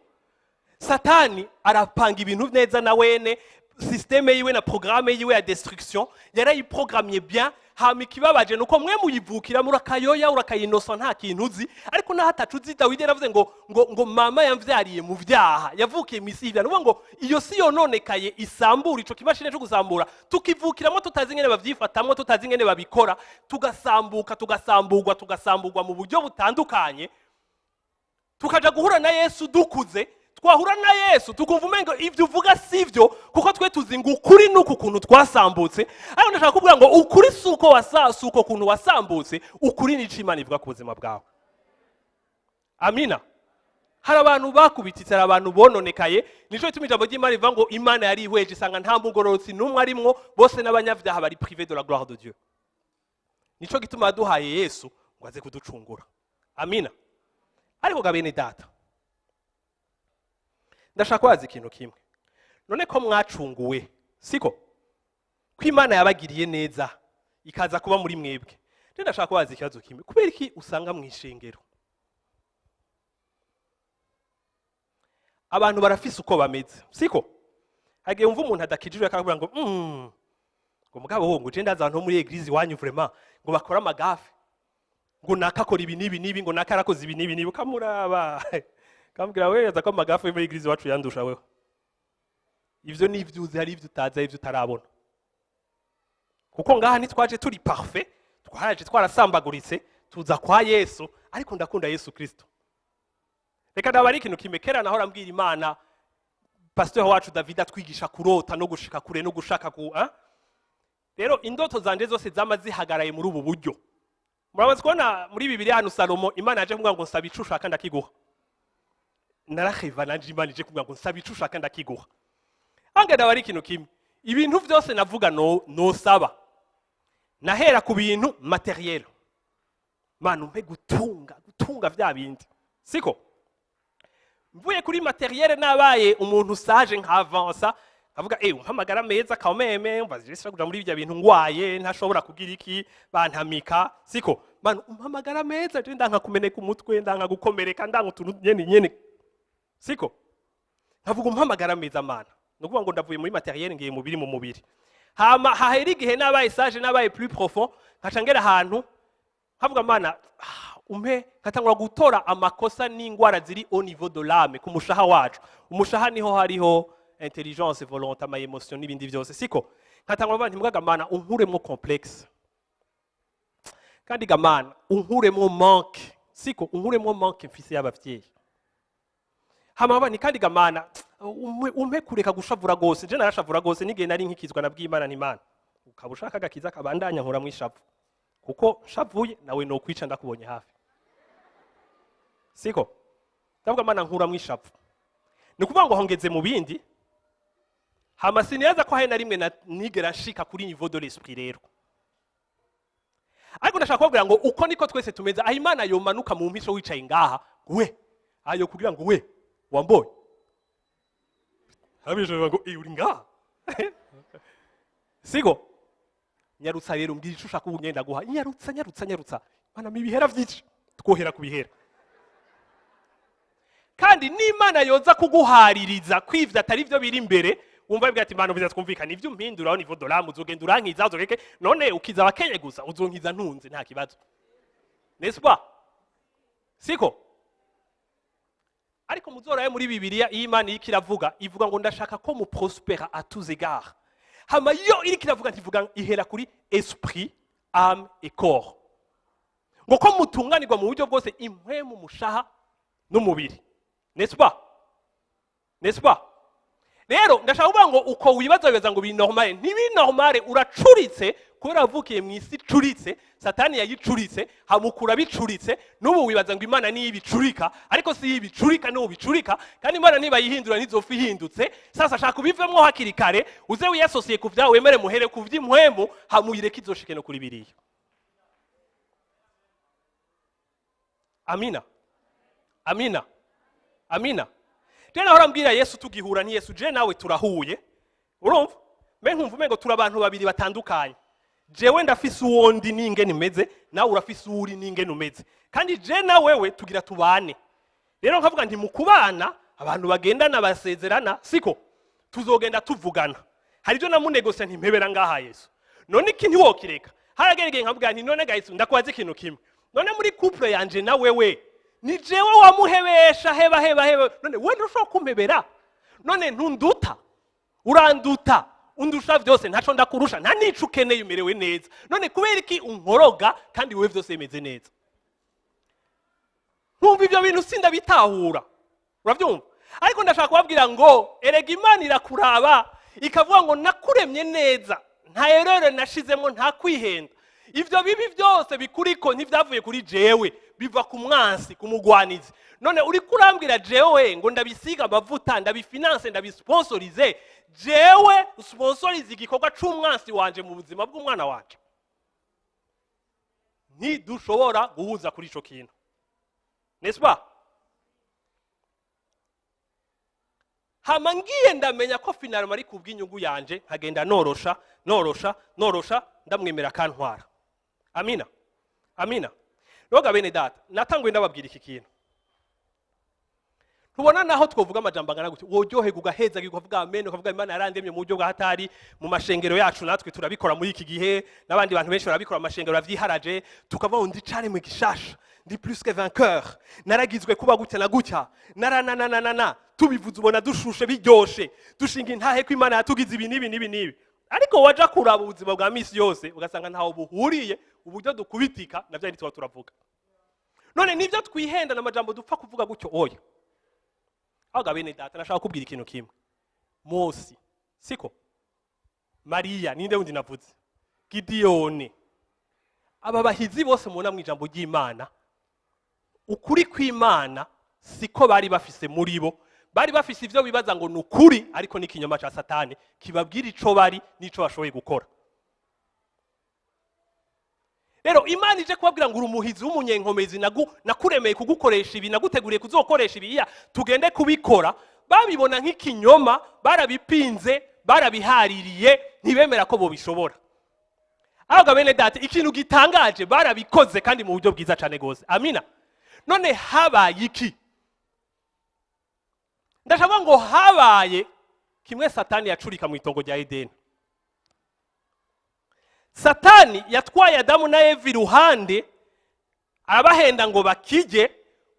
Satani arapanga ibintu neza na wene, système yiwe na programme yiwe ya destruction yarayiprogramye bien. Hama ikibabaje nuko mwe muyivukira murakayoya, urakayinosa, nta kintu uzi. Ariko naho atacu uzi, Dawidi yaravuze ngo mama yamvyariye mu vyaha, yavukiye mu isi y'ivyaha. Nukuvuga ngo iyo si yononekaye isambura, ico kimashini co gusambura tukivukiramo, tutazi ingene bavyifatamwo, tutazi ingene babikora, tugasambuka, tugasamburwa, tugasamburwa mu buryo butandukanye, tukaja guhura na Yesu dukuze. Twahura na Yesu tukumva umengo ibyo uvuga si byo, kuko twe tuzi ngo ukuri ni uku kuntu twasambutse. Ariko ndashaka kuvuga ngo ukuri si uko kuntu wasambutse, ukuri ni ico Imana ivuga ku buzima bwawe. Amina. Hari abantu bakubititse, hari abantu bononekaye. Nico gituma ijambo ry'Imana rivuga ngo Imana yari ihweje isanga nta mugororotsi n'umwe arimwo, bose n'abanyabyaha, bari privé de la gloire de Dieu. Nico gituma yaduhaye Yesu ngo aze kuducungura. Amina. Ariko ga bene data, ndashaka kubaza ikintu kimwe. None ko mwacunguwe, siko? Ko Imana yabagiriye neza ikaza kuba muri mwebwe, rero ndashaka kubaza ikibazo kimwe: kubera iki usanga mu ishengero abantu barafise uko bameze, siko? Hagiye wumva umuntu adakijijwe akavuga ngo ngo mugabo wo ngo je ndaza abantu bo muri église iwanyu vraiment ngo bakora ama gaffes, ngo naka akora ibi n'ibi n'ibi, ngo naka arakoze ibi n'ibi n'ibi. Ukamuraba kambwira we yaza ko ama gaffes muri église iwacu yandusha wewe. Ivyo ni ivyo uzi, hari ivyo utazi, hari ivyo utarabona, kuko ngaha ntitwaje turi parfait, twaraje twarasambaguritse, tuza kwa Yesu. Ariko ndakunda Yesu Kristo. Reka ndaba ari ikintu kimwe kera nahora mbwira Imana. Pasteur wacu David atwigisha kurota no gushika kure no gushaka ku eh? Rero indoto zanje zose zama zihagaraye muri ubu buryo. Murabazi kubona muri Bibiliya hano Salomo, Imana yaje kumubwira ngo nsaba ico ushaka ndakiguha. Naraheva nanje Imana ije kumubwira ngo nsaba ico ushaka ndakiguha. Ange ndaba ari ikintu kimwe, ibintu byose navuga no nosaba, nahera ku bintu matériel. Mana, umpe gutunga, gutunga vya bindi, siko? Mvuye kuri matériel, nabaye umuntu sage, nkavansa, Nkavuga umpamagara meza quand même, umva je kuja muri ibyo bintu ngwaye, ntashobora kugira iki, bantamika, siko? Mana, umpamagara meza, je ndanka kumeneka umutwe, ndanka gukomereka, ndanka utuntu nyene nyene, siko? Nkavuga umpamagara meza, Mana. Ni ukuvuga ngo ndavuye muri matériel, ngiye mu biri mu mubiri. Hama hahera igihe nabaye sage, nabaye plus profond, nkaca ngera ahantu nkavuga: "Mana, umpe." Nkatangura gutora amakosa n'ingwara ziri au niveau de l'âme, ku mushaha wacu. Umushaha niho hariho intelligence, volonté, ama émotion n'ibindi byose, siko? Nkatangura kuvuga nti: "Mbwaga Mana, unkuremwo complexe, kandi ga Mana, unkuremwo manque, siko? Unkuremwo manque mfise y'abavyeyi." Hama bani kandi ga Mana, umpe kureka gushavura gose. Je narashavura gose n'igihe nari nkikizwa na bw'Imana. Ntimana ukaba ushaka agakiza kabandanya, nkura mwishavu, kuko nshavuye nawe nokwica ndakubonye hafi, siko? Ndavuga: "Mana, nkura mwishavu." Ni ukuvuga ngo hongeze mu bindi. Hama sinibaza ko hari na rimwe nigera nshika kuri niveau de l'esprit rero, ariko ndashaka kubabwira ngo uko niko twese tumeze. Aho Imana yomanuka mu mpisho wicaye ngaha, we ayo kugira ngo we wamboye abishoboye ngo uri ngaha, sigo? Nyarutsa rero, mbwira ico ushaka ubu ngenda guha. Nyarutsa, nyarutsa, nyarutsa. Mana, mibihera vyinshi, twohera ku bihera. Kandi n'Imana yoza kuguhaririza kwivyo atari byo biri imbere, wumva bwira ati: "Imana, ubiza twumvikana ivyo umpindura au niveau de l'âme, uzogenda urankiza, uzogeke none ukiza abakenye gusa, uzonkiza ntunze, nta kibazo, n'est-ce pas?" Siko? Ariko muzoraye muri Bibiliya, iyo Imana iriko iravuga, ivuga ngo: "Ndashaka ko mu prospéra à tous égards." Hama iyo iriko iravuga, ntivuga, ihera kuri esprit, âme et corps, ngo ko mutunganirwa mu buryo bwose, impwemu, umushaha n'umubiri, n'est-ce pas? N'est-ce pas? Rero ndashaka kuvuga ngo uko wibaza, wibaza ngo biri normale, ntibiri normale. Uracuritse kubera wavukiye mu isi icuritse, Satani yayicuritse, hamukura bicuritse. N'ubu wibaza ngo Imana niyo ibicurika, ariko si yo ibicurika, niwo bicurika. Kandi Imana niba yihindura, ntizopfa ihindutse. Sasa shaka ubivemwo hakiri kare, uze wiyasosiye ku vyawe, wemere muhere ku vy'impwemu, hamuyireke izoshike no kuri biriya. Amina, amina, amina. Je nahora mbwira Yesu tugihura, ni Yesu, je nawe turahuye, urumva mbe nkumva umengo turi abantu babiri batandukanye. Jewe ndafise uwo ndi n'ingene imeze, nawe urafise uwo uri n'ingene umeze, kandi je na wewe tugira tubane. Rero nkavuga nti mu kubana, abantu bagendana basezerana, siko? Tuzogenda tuvugana. Hari ibyo namunegose, ntimpebera ngaha Yesu, none iki ntiwokireka. Haragera igihe nkavuga nti: "None ga Yesu, ndakubaza ikintu kimwe. None muri couple yanje na wewe, ni jewe wamuhebesha, heba, heba, heba, none we ntushobora kumpebera? None ntunduta? Uranduta, undusha vyose, ntaco ndakurusha, nta nico ukeneye, umerewe neza. None kubera iki unkoroga kandi wewe vyose bimeze neza?" Nkumva ivyo bintu sindabitahura, uravyumva? Ariko ndashaka kubabwira ngo erega Imana irakuraba ikavuga ngo: "Nakuremye neza, nta erreur nashizemo, nta kwihenda. Ivyo bibi byose bikuriko ntivyavuye kuri jewe, biva ku mwansi, ku mugwanizi. None uriko urambwira jewe ngo ndabisiga amavuta, ndabifinanse, ndabisponsorize? Jewe sponsorize igikorwa c'umwansi wanje mu buzima bw'umwana wanje?" Ntidushobora guhuza kuri ico kintu, n'est-ce pas? Hama ngiye ndamenya ko finalement ari kubw'inyungu yanje, nkagenda norosha, norosha, norosha, ndamwemera akantwara. Amina, amina. Roga bene data, natanguye ndababwira iki kintu. Ntubona naho twovuga amajambo angana gutya, woryoherwa, ugaheza, ukavuga amen, ukavuga: "Imana yarandemye mu buryo bwa hatari." Mu mashengero yacu natwe turabikora muri iki gihe, n'abandi bantu benshi barabikora mu mashengero bavyiharaje, tukavuga ngo: "Ndi caremwe gishasha, ndi plus que vainqueur, naragizwe kuba gutya na gutya, naranananana." Tubivuze ubona dushushe, biryoshe, dushinga intahe ko Imana yatugize ibi n'ibi n'ibi n'ibi. Ariko waja kuraba ubuzima bwa misi yose, ugasanga ntaho buhuriye uburyo dukubitika na vya tuba turavuga. None nibyo twihenda n'amajambo dupfa kuvuga gutyo? Oya. Ahubwo bene data, nashaka kubwira ikintu kimwe. Mose, siko? Mariya, ninde wundi navuze? Gidiyoni. Aba bahizi bose mubona mu ijambo ry'Imana, ukuri kw'Imana siko bari bafise muri bo. Bari bafise ivyo bibaza ngo ni ukuri, ariko ni ikinyoma ca Satani kibabwira ico bari n'ico bashoboye gukora. Rero Imana ije kubabwira ngo: "Uri umuhizi w'umunyenkomezi, nakuremeye kugukoresha ibi, naguteguriye kuzokoresha ibi, iya tugende kubikora." Babibona nk'ikinyoma, barabipinze. Barabihaririye, ntibemera ko bobishobora. Ahubwo bene data, ikintu gitangaje, barabikoze kandi mu buryo bwiza cyane rwose. Amina. None habaye iki? Ndashaka ngo habaye kimwe Satani yacurika mu itongo rya Edeni. Satani yatwaye Adamu na Eva iruhande, arabahenda ngo bakijye,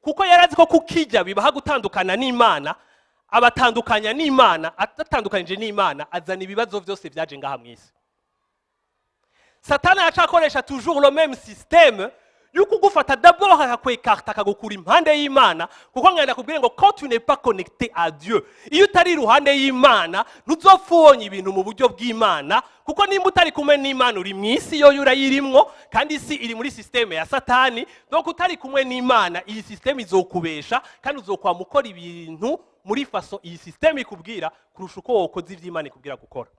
kuko yari azi ko kukijya bibaha gutandukana n'Imana. Abatandukanya n'Imana. Adatandukanyije n'Imana, azana ibibazo byose byaje ngaha mu isi. Satani aracakoresha toujours le même système yuko ugufata d'abord akakwekarta, akagukura impande y'Imana, kuko ngenda kubwira ngo quand tu n'es pas connecté à Dieu, iyo utari iruhande y'Imana, ntuzopfa ubonye ibintu mu buryo bw'Imana, kuko nimba utari kumwe n'Imana, uri mu isi yoyo urayirimwo, kandi isi iri muri système ya Satani. Donc utari kumwe n'Imana, iyi système izokubesha, kandi uzokwama ukora ibintu muri façon iyi système ikubwira kurusha uko wokoze ivy'Imana ikubwira gukora.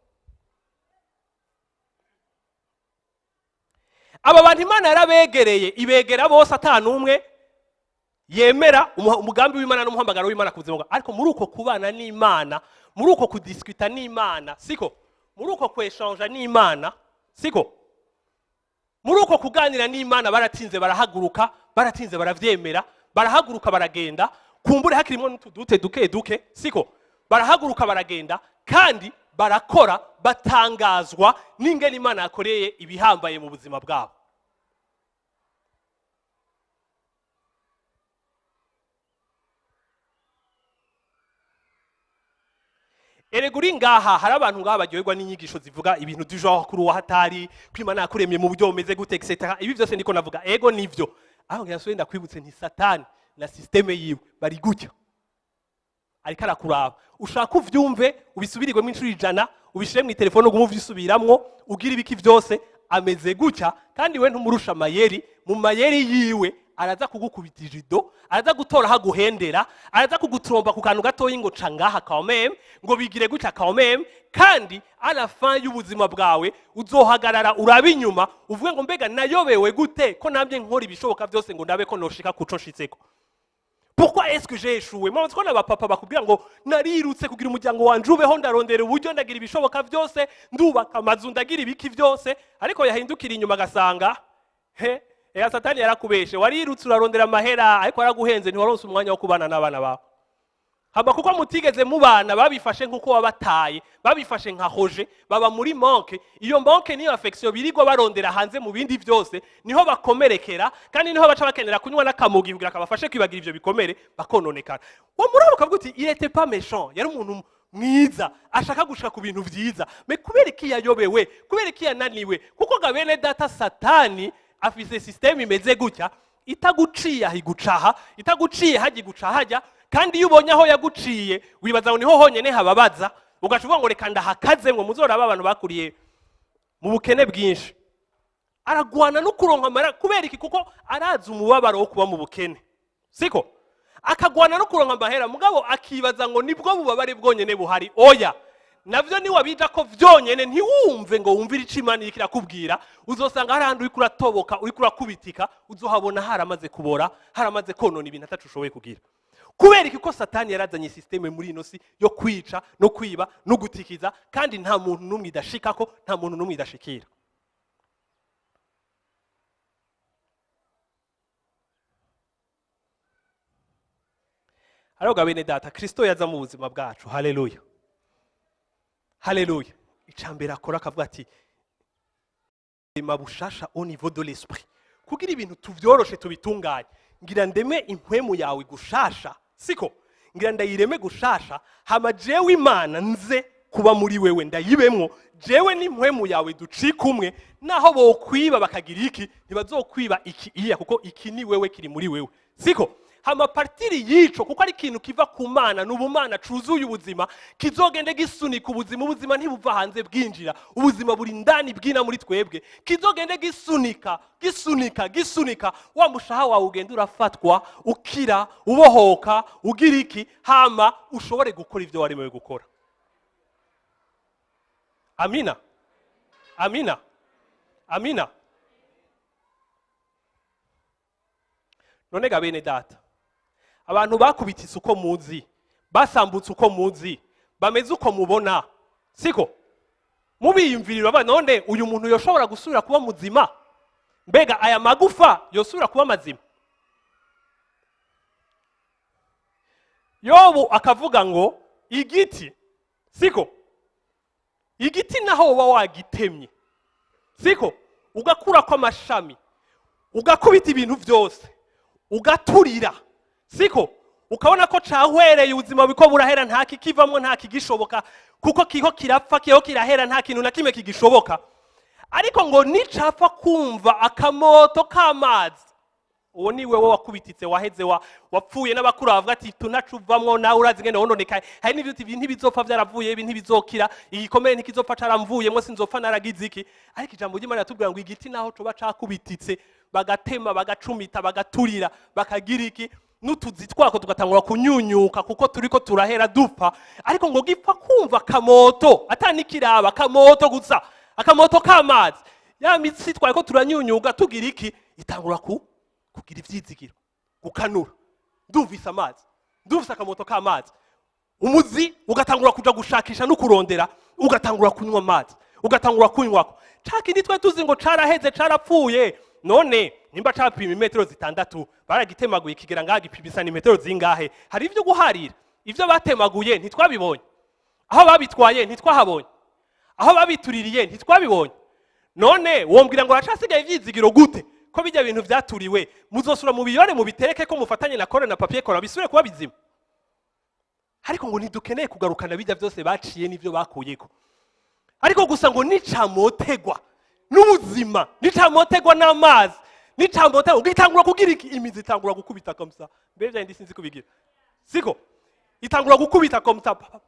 Aba bantu Imana yarabegereye, ibegera bose, ata n'umwe yemera umugambi w'Imana n'umuhamagaro w'Imana ku buzima bwawe. Ariko muri uko kubana n'Imana, muri uko kudiscuta n'Imana, siko, muri uko kweshanja n'Imana, siko, muri uko kuganira n'Imana, baratinze barahaguruka, baratinze baravyemera, barahaguruka baragenda. Kumbure hakirimo n'utudute duke duke, siko, barahaguruka baragenda kandi barakora, batangazwa n'ingene Imana yakoreye ibihambaye mu buzima bwabo. Erega uri ngaha, hari abantu ngaha baryoherwa n'inyigisho zivuga ibintu du genre kuri uwo hatari ko Imana yakuremye mu buryo bumeze gute, etc. Ibi byose ndiko navuga, ego nivyo. Aho ngira nsubire ndakwibutse nti Satani na système yiwe bari gutya, ariko arakuraba. Ushaka uvyumve, ubisubirirwemo inshuro 100, ubishire mu telefone, ugume uvyisubiramwo, ugira ibiki byose, ameze gutya. Kandi we ntumurusha amayeri. Mu mayeri yiwe araza kugukubita ijido, araza gutora aho aguhendera, araza kugutromba ku kantu gatoyi ngo ca ngaha quand même, ngo bigire gutya quand même. Kandi à la fin y'ubuzima bwawe uzohagarara urabe inyuma, uvuge ngo mbega nayobewe gute ko namye nkora ibishoboka byose ngo ndabe ko noshika kuco nshitseko? Pourquoi est-ce que j'ai échoué? Mwazi ko n'abapapa bakubwira ngo narirutse kugira umuryango wanje ubeho, ndarondera uburyo, ndagira ibishoboka byose, ndubaka amazu, ndagira ibiki byose, ariko yahindukira inyuma agasanga he ega Satani yarakubeshe. Warirutse urarondera amahera, ariko yaraguhenze, ntiwaronse umwanya wo kubana n'abana bawe. Hama kuko mutigeze mubana, babifashe nk'uko wabataye, babifashe nka rejet, baba muri manque. Iyo manque niyo affection birirwa barondera hanze mu bindi byose, niho bakomerekera, kandi niho baca bakenera kunywa n'akamugi kugira kabafashe kwibagira ivyo bikomere, bakononekara. Wo muri abo ukavuga uti il était pas méchant, yari umuntu mwiza ashaka gushika ku bintu vyiza, mais kubera iki yayobewe? Kubera iki yananiwe? Kuko ga bene data, Satani afise système imeze gutya: itaguciye aho igucaha, itaguciye hajya iguca hajya. Kandi iyo ubonye aho yaguciye, wibaza ngo niho honyene hababaza, ugaca uvuga ngo reka ndahakaze. Ngo muzoraba abantu bakuriye mu bukene bwinshi, aragwana no kuronka amara. Kubera iki? Kuko arazi umubabaro wo kuba mu bukene, siko? Akagwana no kuronka amahera, mugabo akibaza ngo nibwo bubabare bwonyene buhari. Oya, navyo niwabija ko vyonyene, ntiwumve ngo wumvire ico Imana iriko irakubwira, uzosanga hari ahandi uriko uratoboka, uriko urakubitika, uzohabona haramaze kubora, haramaze konona ibintu ataco ushoboye kugira. Kubera iki? Ko Satani yarazanye système muri ino si yo kwica no kwiba no gutikiza, kandi nta muntu n'umwe idashikako, nta muntu n'umwe idashikira. Ariko bene data, Kristo yaza mu buzima bwacu. Haleluya, haleluya! Icambere akora, akavuga ati rema bushasha au niveau de l'esprit, kugira ibintu tuvyoroshe, tubitunganye. Ngira ndeme impwemu yawe gushasha, siko? Ngira ndayireme gushasha, hama jewe Imana nze kuba muri wewe, ndayibemwo, jewe n'impwemu yawe ducika umwe. Naho bokwiba bakagira iki, ntibazokwiba iki iya, kuko iki ni wewe, kiri muri wewe, siko? Hama partir y'ico, kuko ari ikintu kiva ku Mana, ni ubumana cuzuye ubuzima, kizogende gisunika ubuzima. Ubuzima ntibuva hanze bwinjira, ubuzima buri ndani bwina muri twebwe. Kizogende gisunika, gisunika, gisunika wa mushaha wawe, ugenda urafatwa, ukira, ubohoka, ugira iki, hama ushobore gukora ibyo waremewe gukora. Amina, amina, amina. None ga bene data, abantu bakubitise uko muzi, basambutse uko muzi, bameze uko mubona, siko? Siko mubiyumvirira ba none uyu muntu yoshobora gusubira kuba muzima? Mbega aya magufa yosubira kuba mazima? Yobu akavuga ngo igiti, siko igiti naho woba wagitemye, siko ugakurako amashami, ugakubita ibintu byose, ugaturira, siko ukabona ko cahwereye, ubuzima buriko burahera, nta kikivamwo, nta kigishoboka, kuko kiko kirapfa, kiho kirahera, nta kintu na kimwe kigishoboka. Ariko ngo nicapfa kumva akamoto k'amazi, uwo ni wewe wakubititse, waheze, wapfuye, n'abakuru bavuga ati tunacuvamwo, nawe urazi ngene wononekaye. Hari n'ivyo uti ibi ntibizopfa vyaravuye, ibi ntibizokira, igikomere ntikizopfa caramvuyemwo, sinzopfa naragize iki. Ariko ijambo ry'Imana riratubwira ngo igiti naho coba cakubititse, bagatema, bagacumita, bagaturira, bakagira iki, n'utuzi twako tugatangura kunyunyuka kuko turiko turahera dupfa, ariko ngo gipfa kumva akamoto, atanikiraba, akamoto gusa, akamoto k'amazi, ya mitsi twariko turanyunyuka tugira iki, itangura ku kugira ivyizigiro, gukanura, ndumvise amazi, ndumvise akamoto k'amazi. Umuzi ugatangura kuja gushakisha no kurondera, ugatangura kunywa amazi, ugatangura kunywako ca kindi twari tuzi ngo caraheze, carapfuye. None nimba capima imetero 6, baragitemaguye kigera ngaha, gipima santimetero zingahe? Hari ivyo guharira. Ivyo batemaguye ntitwabibonye, aho babitwaye ntitwahabonye, aho babituririye ntitwabibonye. None wombwira ngo haracasigaye ivyizigiro gute, ko bijya bintu vyaturiwe muzosura mu biyore, mubitereke ko mufatanye na colle na papier colle, bisubire kuba bizima? Ariko ngo ntidukeneye kugarukana bijya byose baciye n'ivyo bakuyeko, ariko gusa ngo nicamotegwa n'ubuzima, nicamotegwa n'amazi, nicamotegwa ugitangura kugira iki, imizi itangura gukubita comme ça. Mbere vyandi sinzi kubigira, siko itangura gukubita comme ça, pa, pa,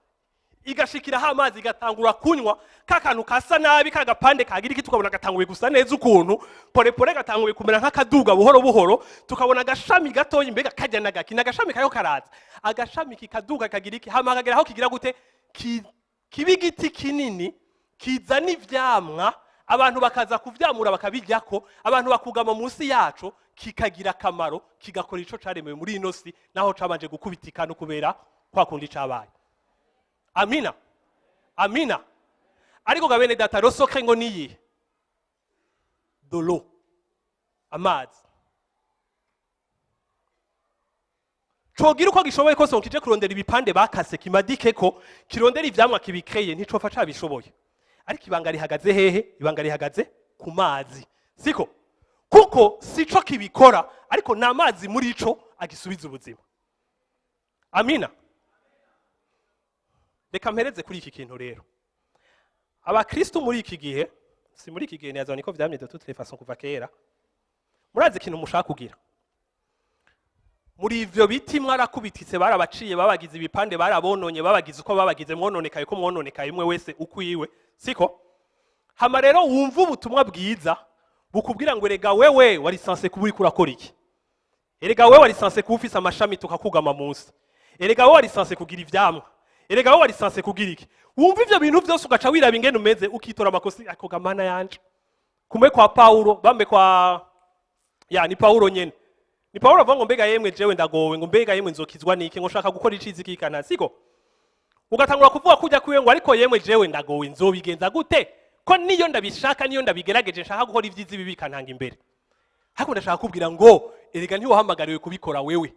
igashikiraho amazi, igatangura kunywa ka kantu kasa nabi, ka gapande kagira iki, tukabona gatanguye gusa neza ukuntu, porepore gatanguye kumera nk'akaduga buhoro buhoro, tukabona agashami gatoya. Mbega kajya n'agaki n'agashami kayo karaza, agashami kikaduga, kagira iki, hama kagera aho kigira gute, kiba igiti kinini kizana ivyamwa, abantu bakaza kuvyamura bakabiryako, abantu bakugama munsi yaco, kikagira akamaro, kigakora ico caremewe muri ino si, naho cabanje gukubitika no kubera kwa kundi cabaye. Amina, amina. Ariko ga bene data, le secret ngo niyihe? De l'eau, amazi. Cogira uko gishoboye kose ngo kije kurondera ibipande bakase, kimadike ko kirondera ivyamwa kibikeye, nticofa cabishoboye. Ariko ibanga rihagaze hehe? Ibanga rihagaze ku mazi, siko? Kuko sico kibikora, ariko ni amazi muri ico agisubiza ubuzima. Amina. Reka mpereze kuri iki kintu rero. Abakristu muri iki gihe, si muri iki gihe, ntiyaza niko vyamye de toutes les façons kuva kera. Murazi ikintu mushaka kugira muri ivyo biti? Mwarakubititse, barabaciye, babagize ibipande, barabononye, babagize uko babagize, mwononekaye ko mwononekaye, umwe wese ukwiwe, siko? Hama rero wumva ubutumwa bwiza bukubwira ngo erega wewe wari censé kuba uriko urakora iki, erega wewe wari censé kuba ufise amashami tukakugama munsi, erega wewe wari censé kugira ivyamwa, erega wewe wari censé kugira iki. Wumva ivyo bintu vyose, ugaca wiraba ingene umeze, ukitora amakosi ako gamana yanje. Kumwe kwa Paulo, bambe kwa ya ni Paulo nyene, ni Paulo avuga ngo mbega yemwe jewe ndagowe, ngo mbega yemwe nzokizwa niki, ngo nshaka gukora icizi kikana, siko? Ugatangura kuvuga kujya kwiwe ngo ariko yemwe jewe ndagowe, nzobigenza gute, ko niyo ndabishaka, niyo ndabigerageje, nshaka gukora ibyiza, ibi bikantanga imbere? Ariko ndashaka kubwira ngo erega ntiwahamagariwe kubikora wewe,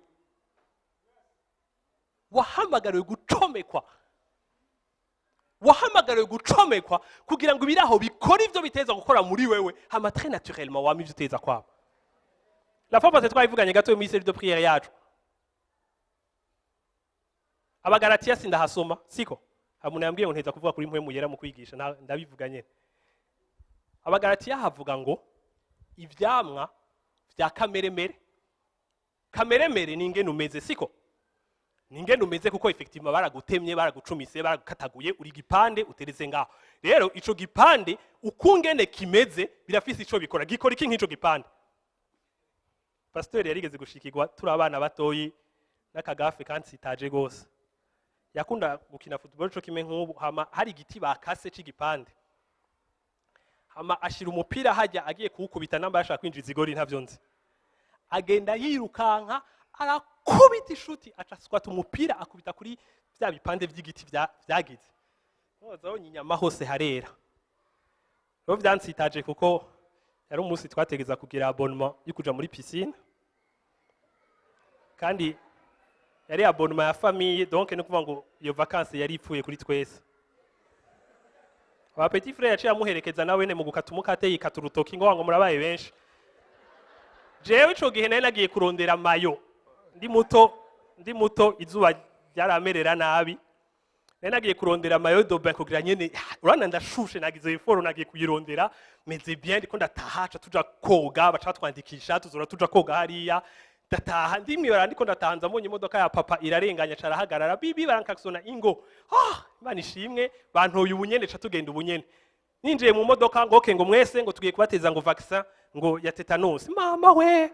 wahamagariwe gucomekwa, wahamagariwe gucomekwa kugira ngo ibiraho bikore ivyo biteza gukora muri wewe, hama très naturellement wama ivyo uteza kwaba. La fois passée twabivuganye gato muri série de prière yacu. Abagalatiya, sindahasoma, siko? Hari umuntu yambwiye ngo nteza kuvuga kuri Mpwemu Yera mu kwigisha, ndabivuga nyene. Abagalatiya havuga ngo ivyamwa vya kameremere. Kameremere ni ingene umeze, siko? Ni ingene umeze, kuko effectivement baragutemye, baragucumise, baragukataguye, uri gipande uteretse ngaho. Rero ico gipande ukungene kimeze birafise ico bikora. Gikora iki nk'ico gipande? Pasiteri yarigeze gushikirwa turi abana batoyi n'akagafe kansitaje gose. Yakunda gukina football co kimwe nk'ubu, hama hari igiti bakase c'igipande, hama ashira umupira hajya, agiye kuwukubita, namba yashaka kwinjiza igori ntavyo nzi, agenda yirukanka, arakubita ishuti, aca aswata umupira, akubita kuri vya bipande vy'igiti vyagize. Nozaho inyama hose harera. Rero vyansitaje, kuko yari umunsi twategeza kugira abonnement yo kuja muri piscine, kandi yari abonnement ya famille. Donc ni kuvuga ngo iyo vacances yari ipfuye kuri twese. Aba petit frère yaciye amuherekeza nawe mu gukata umukate, yikata urutoki, ngo murabaye benshi. Jewe ico gihe nari nagiye kurondera maillot. Ndi muto, ndi muto, izuba ryaramerera nabi. Nari nagiye kurondera maillot de bain kugira nyene, urabona ndashushe, nagize effort, nagiye kuyirondera, meze bien, ndiko ndataha, ca tuja koga, baca batwandikisha tuzora tuja koga hariya. Ndataha, ndi mw'ibarabara, ndiko ndataha, nza mbonye imodoka ya papa irarenganya, ca arahagarara, bibi barankakisona ingo. Ah, Imana ishimwe, bantoye ubunyene, ca tugenda ubunyene. Ninjiye mu modoka, ngo okay, ngo mwese ngo tugiye kubateza ngo vaccin ngo ya tétanos. Mama we,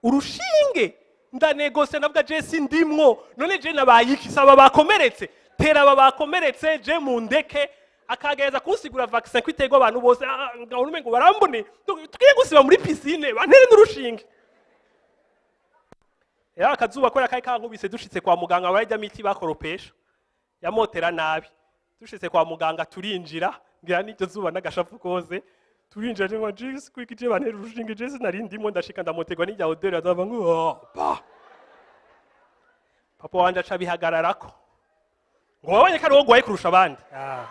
urushinge! Ndanegose, ndavuga: "Je sindimwo. None je nabaye iki? Saba bakomeretse, tera aba bakomeretse, je mundeke." Akagereza kunsigura vaccin ko iterwa abantu bose. Ah, ngabona umengo barambone, tugiye gusiba muri piscine, bantere n'urushinge. Rero akazuba kubera kari kankubise, dushitse kwa muganga barajya miti bakoropesha yamotera nabi. Dushitse kwa muganga turinjira, ngira n'iryo zuba n'agashavu kose, turinjira ngo Jesus kwiki, je bantera urushinge, je sinari ndimo. Ndashika ndamoterwa n'irya odeur, azava ngo "Oh, pa." Papa wanje aca bihagararako ngo wabonye ko ari wowe ugwaye kurusha abandi. Ah.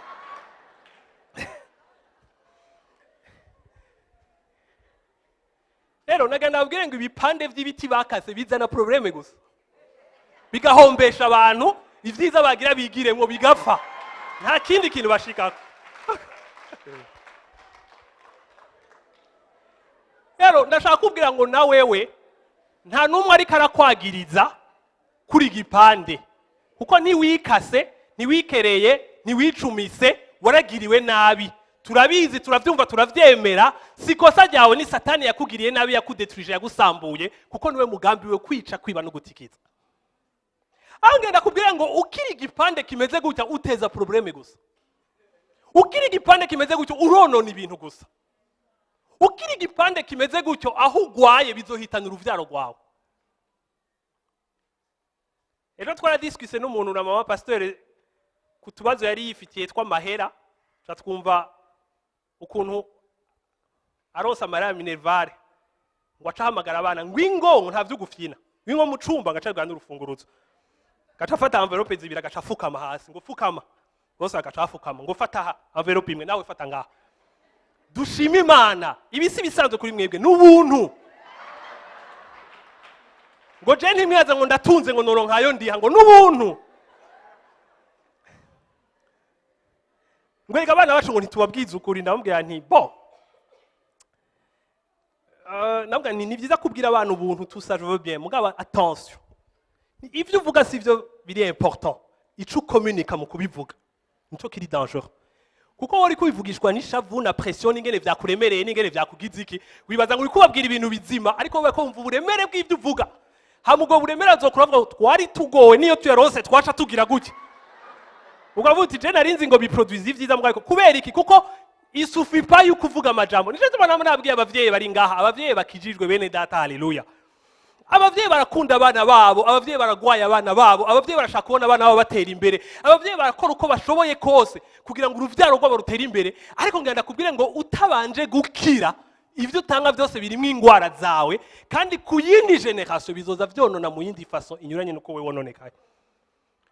Rero naga nabwire ngo ibipande vy'ibiti bakase bizana problème gusa, bigahombesha abantu ivyiza bagira bigiremwo bigapfa, nta kindi kintu bashikako. Rero ndashaka kubwira ngo na wewe nta n'umwe ariko arakwagiriza kuri gipande, kuko ntiwikase, ntiwikereye, ntiwicumise, waragiriwe nabi. Turabizi, turabyumva, turabyemera. Si ikosa ryawe, ni Satani yakugiriye nabi, yakudeturije, yagusambuye, kuko niwe mugambi we: kwica, kwiba no gutikiza. Aho ngenda kubwira ngo ukiri igipande kimeze gutya, uteza problème gusa. Ukiri igipande kimeze gutyo, uronona ibintu gusa. Ukiri igipande kimeze gutyo, aho ugwaye bizohitana uruvyaro rwawe. Ejo twaradiskise n'umuntu na mama pasteur ku tubazo yari yifitiye tw'amahera, tuca twumva ukuntu aronsa amahera ya minerval, ngo aca ahamagara abana ngo ingo, ngo nta vy'ugufyina, ngo mu cumba, ngaca agura n'urufunguruzo, gaca afata enveloppe zibiri, agaca afukama hasi, ngo fukama bose, agaca afukama, ngo fata aha enveloppe imwe, nawe fata ngaha. Dushime Imana, ibi si bisanzwe kuri mwebwe, n'ubuntu. Ngo je ntimwibaze ngo ndatunze, ngo noronkayo ndiha, ngo n'ubuntu. Ngo reka abana bacu ngo ntitubabwize ukuri. Ndamubwira nti bon, ndamubwira nti ni byiza kubwira abana ubuntu, tout ça je veux bien, mugabo attention, ivyo uvuga si vyo biri important, ico ukomunika mu kubivuga nico kiri dangereux, kuko wari kubivugishwa n'ishavu na pression n'ingene vyakuremereye n'ingene vyakugize iki, wibaza ngo uri kubabwira ibintu bizima, ariko wowe ko wumva uburemere bw'ivyo uvuga, hama ubwo buremere azokura avuga ngo twari tugowe, niyo tuyaronse twaca tugira gutya. Ukavuga uti je narinzi ngo biproduise ivyiza, mugabo kubera iki? Kuko il suffit pas yuko uvuga amajambo. Nico gituma namwe nabwiye abavyeyi bari ngaha, abavyeyi bakijijwe, bene data, haleluya. Abavyeyi barakunda abana babo, abavyeyi baragwaye abana babo, abavyeyi barashaka kubona abana babo batera imbere, abavyeyi barakora uko bashoboye kose kugira ngo uruvyaro rwabo rutere imbere. Ariko ngenda kubwire ngo utabanje gukira, ivyo utanga byose birimwo ingwara zawe, kandi ku yindi génération bizoza vyonona mu yindi façon inyuranye nuko wewe wononekaye.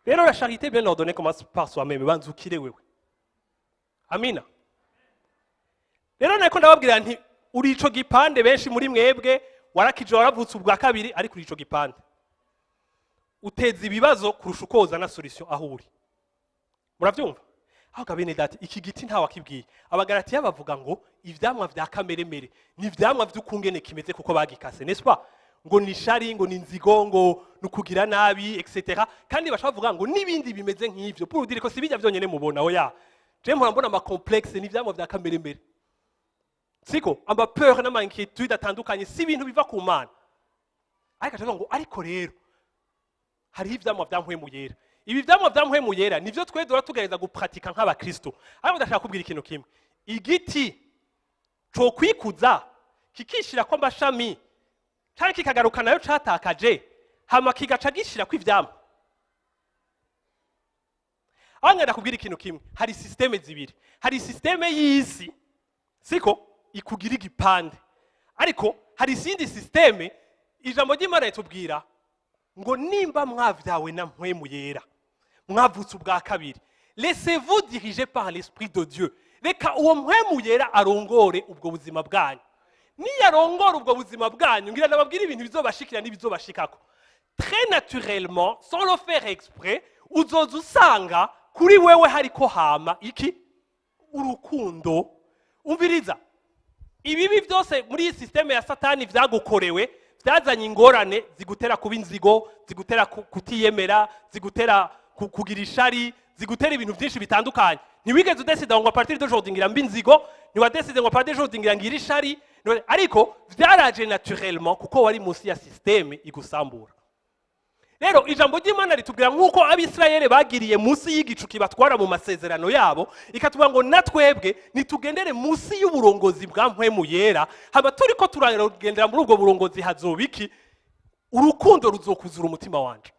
Rero la charité bien ordonnée commence par soi-même. Banza ukire wewe. Amina. Rero nariko ndababwira nti uri ico gipande. Benshi muri mwebwe warakije, waravutse ubwa kabiri, ariko uri ico gipande, uteza ibibazo kurusha uko wozana solution aho uri. Muravyumva aho, bene data? Iki giti ntawe akibwiye. Abagalatiya bavuga ngo ivyamwa vya kameremere ni ivyamwa vy'ukungene kimeze, kuko bagikase, n'est-ce pas? Ngo ni shari, ngo ni nzigo, ngo ni ukugira nabi, etc. Kandi baca bavuga ngo n'ibindi bimeze nk'ivyo, pour dire ko si bijya vyonyene mubona. Oya, je mpora mbona ama complexe ni ivyamwa vya kameremere, siko? Ama peur n'ama inquiétude atandukanye si ibintu biva ku Mana. Ariko acavuga ngo ariko rero hariho ivyamwa vya Mpwemu Yera. Ibi vyamwa vya Mpwemu Yera nivyo twe duhora tugerageza gupratika nk'abakristo. Ariko ndashaka kubwira ikintu kimwe: igiti cokwikuza kikishirako amashami canke kikagaruka nayo catakaje, hama kigaca gishirako ivyamwa. Aho ngenda kubwira ikintu kimwe: hari système zibiri. Hari système y'isi, siko ikugira igipande, ariko hari izindi système. Ijambo ry'Imana ritubwira ngo nimba mwavyawe na Mpwemu Yera, mwavutse ubwa kabiri, laissez-vous diriger par l'Esprit de Dieu. Reka uwo Mpwemu Yera arongore ubwo buzima bwanyu. Niyarongora ubwo buzima bwanyu, ngira ndababwira ibintu bizobashikira n'ibizobashikako très naturellement, sans le faire exprès. Uzoza usanga kuri wewe hariko hama iki? Urukundo. Umviriza, ibibi byose muri iyi système ya Satani vyagukorewe byazanye ingorane zigutera kuba inzigo, zigutera kutiyemera, zigutera kugira ishari, zigutera ibintu byinshi bitandukanye. Ntiwigeze udesida ngo à partir d'aujourd'hui ngira mbe inzigo, ntiwadeside ngo à partir d'aujourd'hui ngira ngira ishari, ariko vyaraje naturellement kuko wari munsi ya système igusambura. Rero ijambo ry'Imana ritubwira nk'uko Abisirayeli bagiriye munsi y'igicu kibatwara mu masezerano yabo, ikatubwira ngo natwebwe nitugendere munsi y'uburongozi bwa Mpwemu Yera. Haba turi ko turagendera muri ubwo burongozi, hazoba iki? Urukundo ruzokuzura umutima wanje,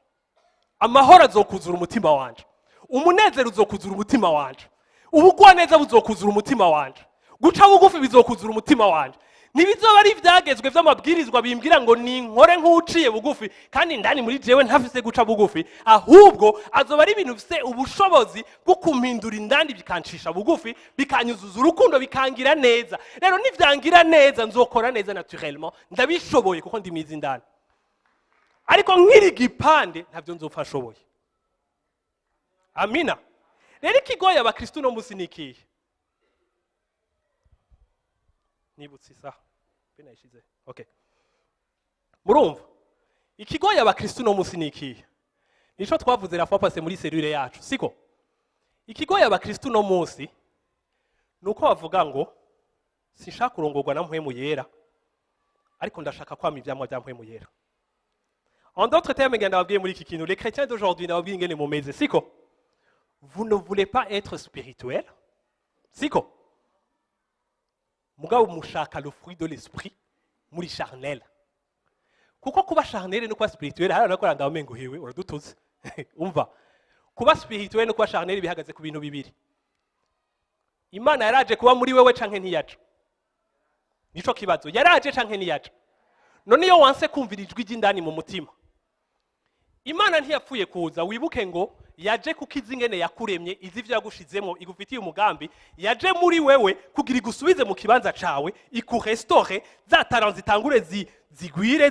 amahoro azokuzura umutima wanje, umunezero uzokuzura umutima wanje, ubugwaneza buzokuzura umutima wanje, guca bugufi bizokuzura umutima wanje. Ntibizoba ari ibyagezwe by'amabwirizwa bimbwira ngo ninkore nk'uciye bugufi kandi indani muri jewe ntafise guca bugufi, ahubwo azoba ari ibintu bifise ubushobozi bwo kumpindura indani, bikancisha bugufi, bikanyuzuza urukundo, bikangira neza. Rero nivyangira neza, nzokora neza naturellement, ndabishoboye kuko ndi mwiza indani. Ariko nkiri gipande, ntabyo nzopfa nshoboye. Amina. Rero ikigoye abakristu no munsi ni ikihe? Nibutse isaha mbe nayishize. Okay, murumva, ikigoye abakristu no munsi ni ikihe? Nico twavuze la fois passée muri cellule yacu, siko? Ikigoye abakristu no munsi ni uko bavuga ngo sinshaka kurongorwa na Mpwemu Yera, ariko ndashaka kwama ivyamwa bya Mpwemu Yera. En d'autres termes, ngenda babwiye muri iki kintu, les chrétiens d'aujourd'hui, ndababwiye ingene mumeze, siko? Vous ne voulez pas être spirituel, siko? Mugabo mushaka le fruit de l'Esprit muri charnel, kuko kuba charnel no kuba spirituel, hari abantu bakora ndabamengo hewe uradutuze. Umva, kuba spirituel no kuba charnel bihagaze ku bintu bibiri: Imana yaraje kuba muri wewe canke ntiyaje? Nico kibazo. Yaraje canke ntiyaje? None iyo wanse kumvira ijwi ry'indani mu mutima, Imana ntiyapfuye kuza. Wibuke ngo yaje kuko izi ingene yakuremye, izi ivyo yagushizemo, igufitiye umugambi. Yaje muri wewe kugira igusubize mu kibanza cawe, ikurestore za talent, zitangure zigwire,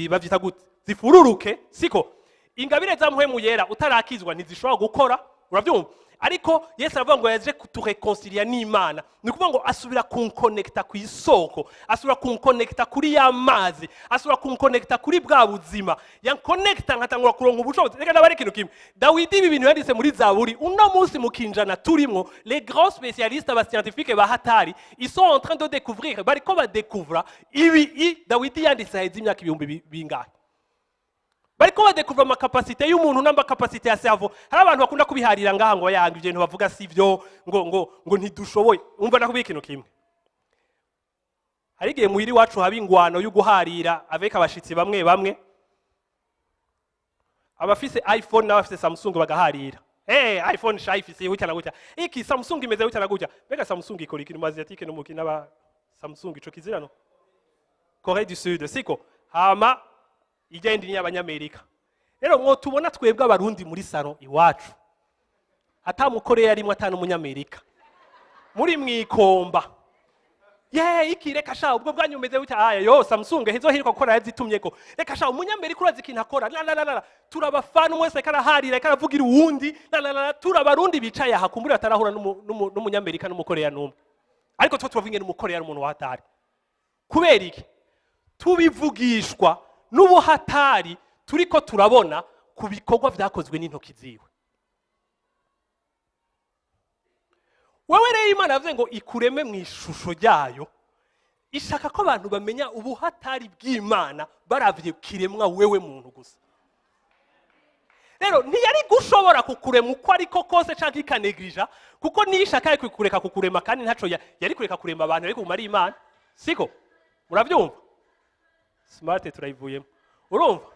bavyita gute, zifururuke, siko? Ingabire za Mpwemu Yera utarakizwa ntizishobora gukora, urabyumva? Ariko Yesu aravuga ngo yaje kuturekonsilia n'Imana. Ni ukuvuga ngo asubira kunkonekita ku isoko, asubira kunkonekita kuri ya mazi, asubira kunkonekita kuri bwa buzima, yankonekita nkatangura kuronka ubushobozi. Reka ndabare ikintu kimwe. Dawidi ibi bintu yanditse muri Zaburi, uno munsi mu kinjana turimwo, les grands spécialistes, aba scientifiques ba hatari, ils sont en train de découvrir, bariko badekuvra ibi Dawidi yanditse haheze imyaka ibihumbi bingahe. Bariko badekuvra ama capacités y'umuntu n'ama capacités ya cerveau. Hari abantu bakunda kubiharira ngaha ngo yanga ibyo bintu bavuga si byo, ngo ntidushoboye. Umva, ndakubwira ikintu kimwe: hari igihe muhira iwacu haba ingwano yo guharira avec abashitsi bamwe bamwe, abafise iPhone n'abafise Samsung bagaharira: "Hey, iPhone sha ifise gutya na gutya, iki Samsung imeze gutya na gutya." Mbega Samsung ikora ikintu mu Asiatique no mu kinaba Samsung ico kizirano Corée du Sud, siko? Hama ijya yindi ni y'Abanyamerika. Rero mwo tubona twebwe Abarundi muri salon iwacu, ata Mukoreya arimwo, ata n'Umunyamerika, muri mwikomba ye iki: "Reka sha, ubwo bwanyu umeze gutya." "Aya yo Samsung hezo hirwa gukora yazitumyeko." "Reka sha, Umunyamerika urazi ikintu akora." La la la la, turabafana. Umwe wese karaharira, karavugira uwundi la la la. Turabarundi bicaye aha, kumbura atarahura n'Umunyamerika n'Umukoreya n'umwe, ariko two tubavuga ingene Umukoreya ari umuntu wahatari. Kubera iki? Tubivugishwa n'ubuhatari turiko turabona ku bikorwa vyakozwe n'intoki ziwe. Wewe rero, Imana yavuze ngo ikureme mu ishusho ryayo, ishaka ko abantu bamenya ubuhatari bw'Imana baravye kiremwa wewe muntu gusa. Rero ntiyari gushobora kukurema uko ariko kose canke ikanegirija, kuko niyo ishaka yari kureka kukurema, kandi ntaco yari kureka kurema abantu, ariko kuguma ari Imana, siko? Muravyumva? Smart turayivuyemo. Urumva,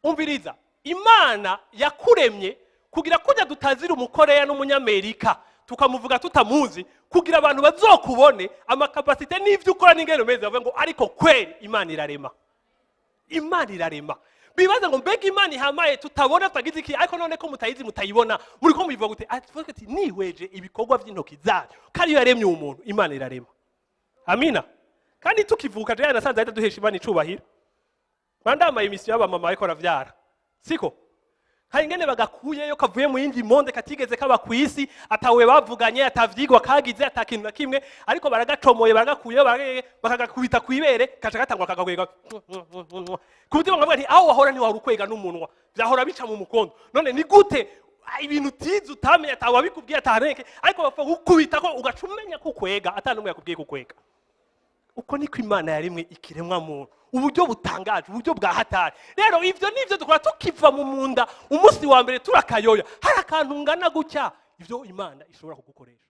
umviriza, Imana yakuremye kugira kujya dutazira Umukoreya n'Umunyamerika tukamuvuga tutamuzi, kugira abantu bazokubone ama capacités n'ibyo ukora n'ingene umeze, bavuge ngo: "Ariko kweri Imana irarema, Imana irarema." Bibaza ngo: "Mbega Imana ihamaye tutabona, tutagize iki?" Ariko none ko mutayizi, mutayibona, muri ko mubivuga gute? Ati ati: "Nihweje ibikorwa by'intoki zayo ko ariyo yaremye umuntu." Imana irarema, amina. Kandi tukivuka rero nasanze ahita duhesha Imana icubahiro. Bandamaye imisiyo y'abamama ariko aravyara, siko? Hari ingene bagakuyeyo kavuye mu yindi monde, katigeze kaba ku isi, atawe bavuganye, atavyigwa kagize, ata kintu na kimwe, ariko baragacomoye, baragakuyeyo, bakagakubita kwibere, kaca gatangwa kagakwega ku mutima. Nkavuga nti: "Aho wahora ntiwahora ukwega n'umunwa, vyahora bica mu mukondo. None ni gute ibintu utize, utamenya, atawe wabikubwiye, atahaneke, ariko bapfa gukubita ko ugaca umenya ko ukwega ata n'umwe yakubwiye kukwega?" Uko niko Imana yaremwe ikiremwa muntu, uburyo butangaje, uburyo bwa hatari. Rero ivyo nivyo dukora tukiva mu munda umunsi wa mbere, turakayoya, hari akantu ngana gutya, ivyo Imana ishobora kugukoresha.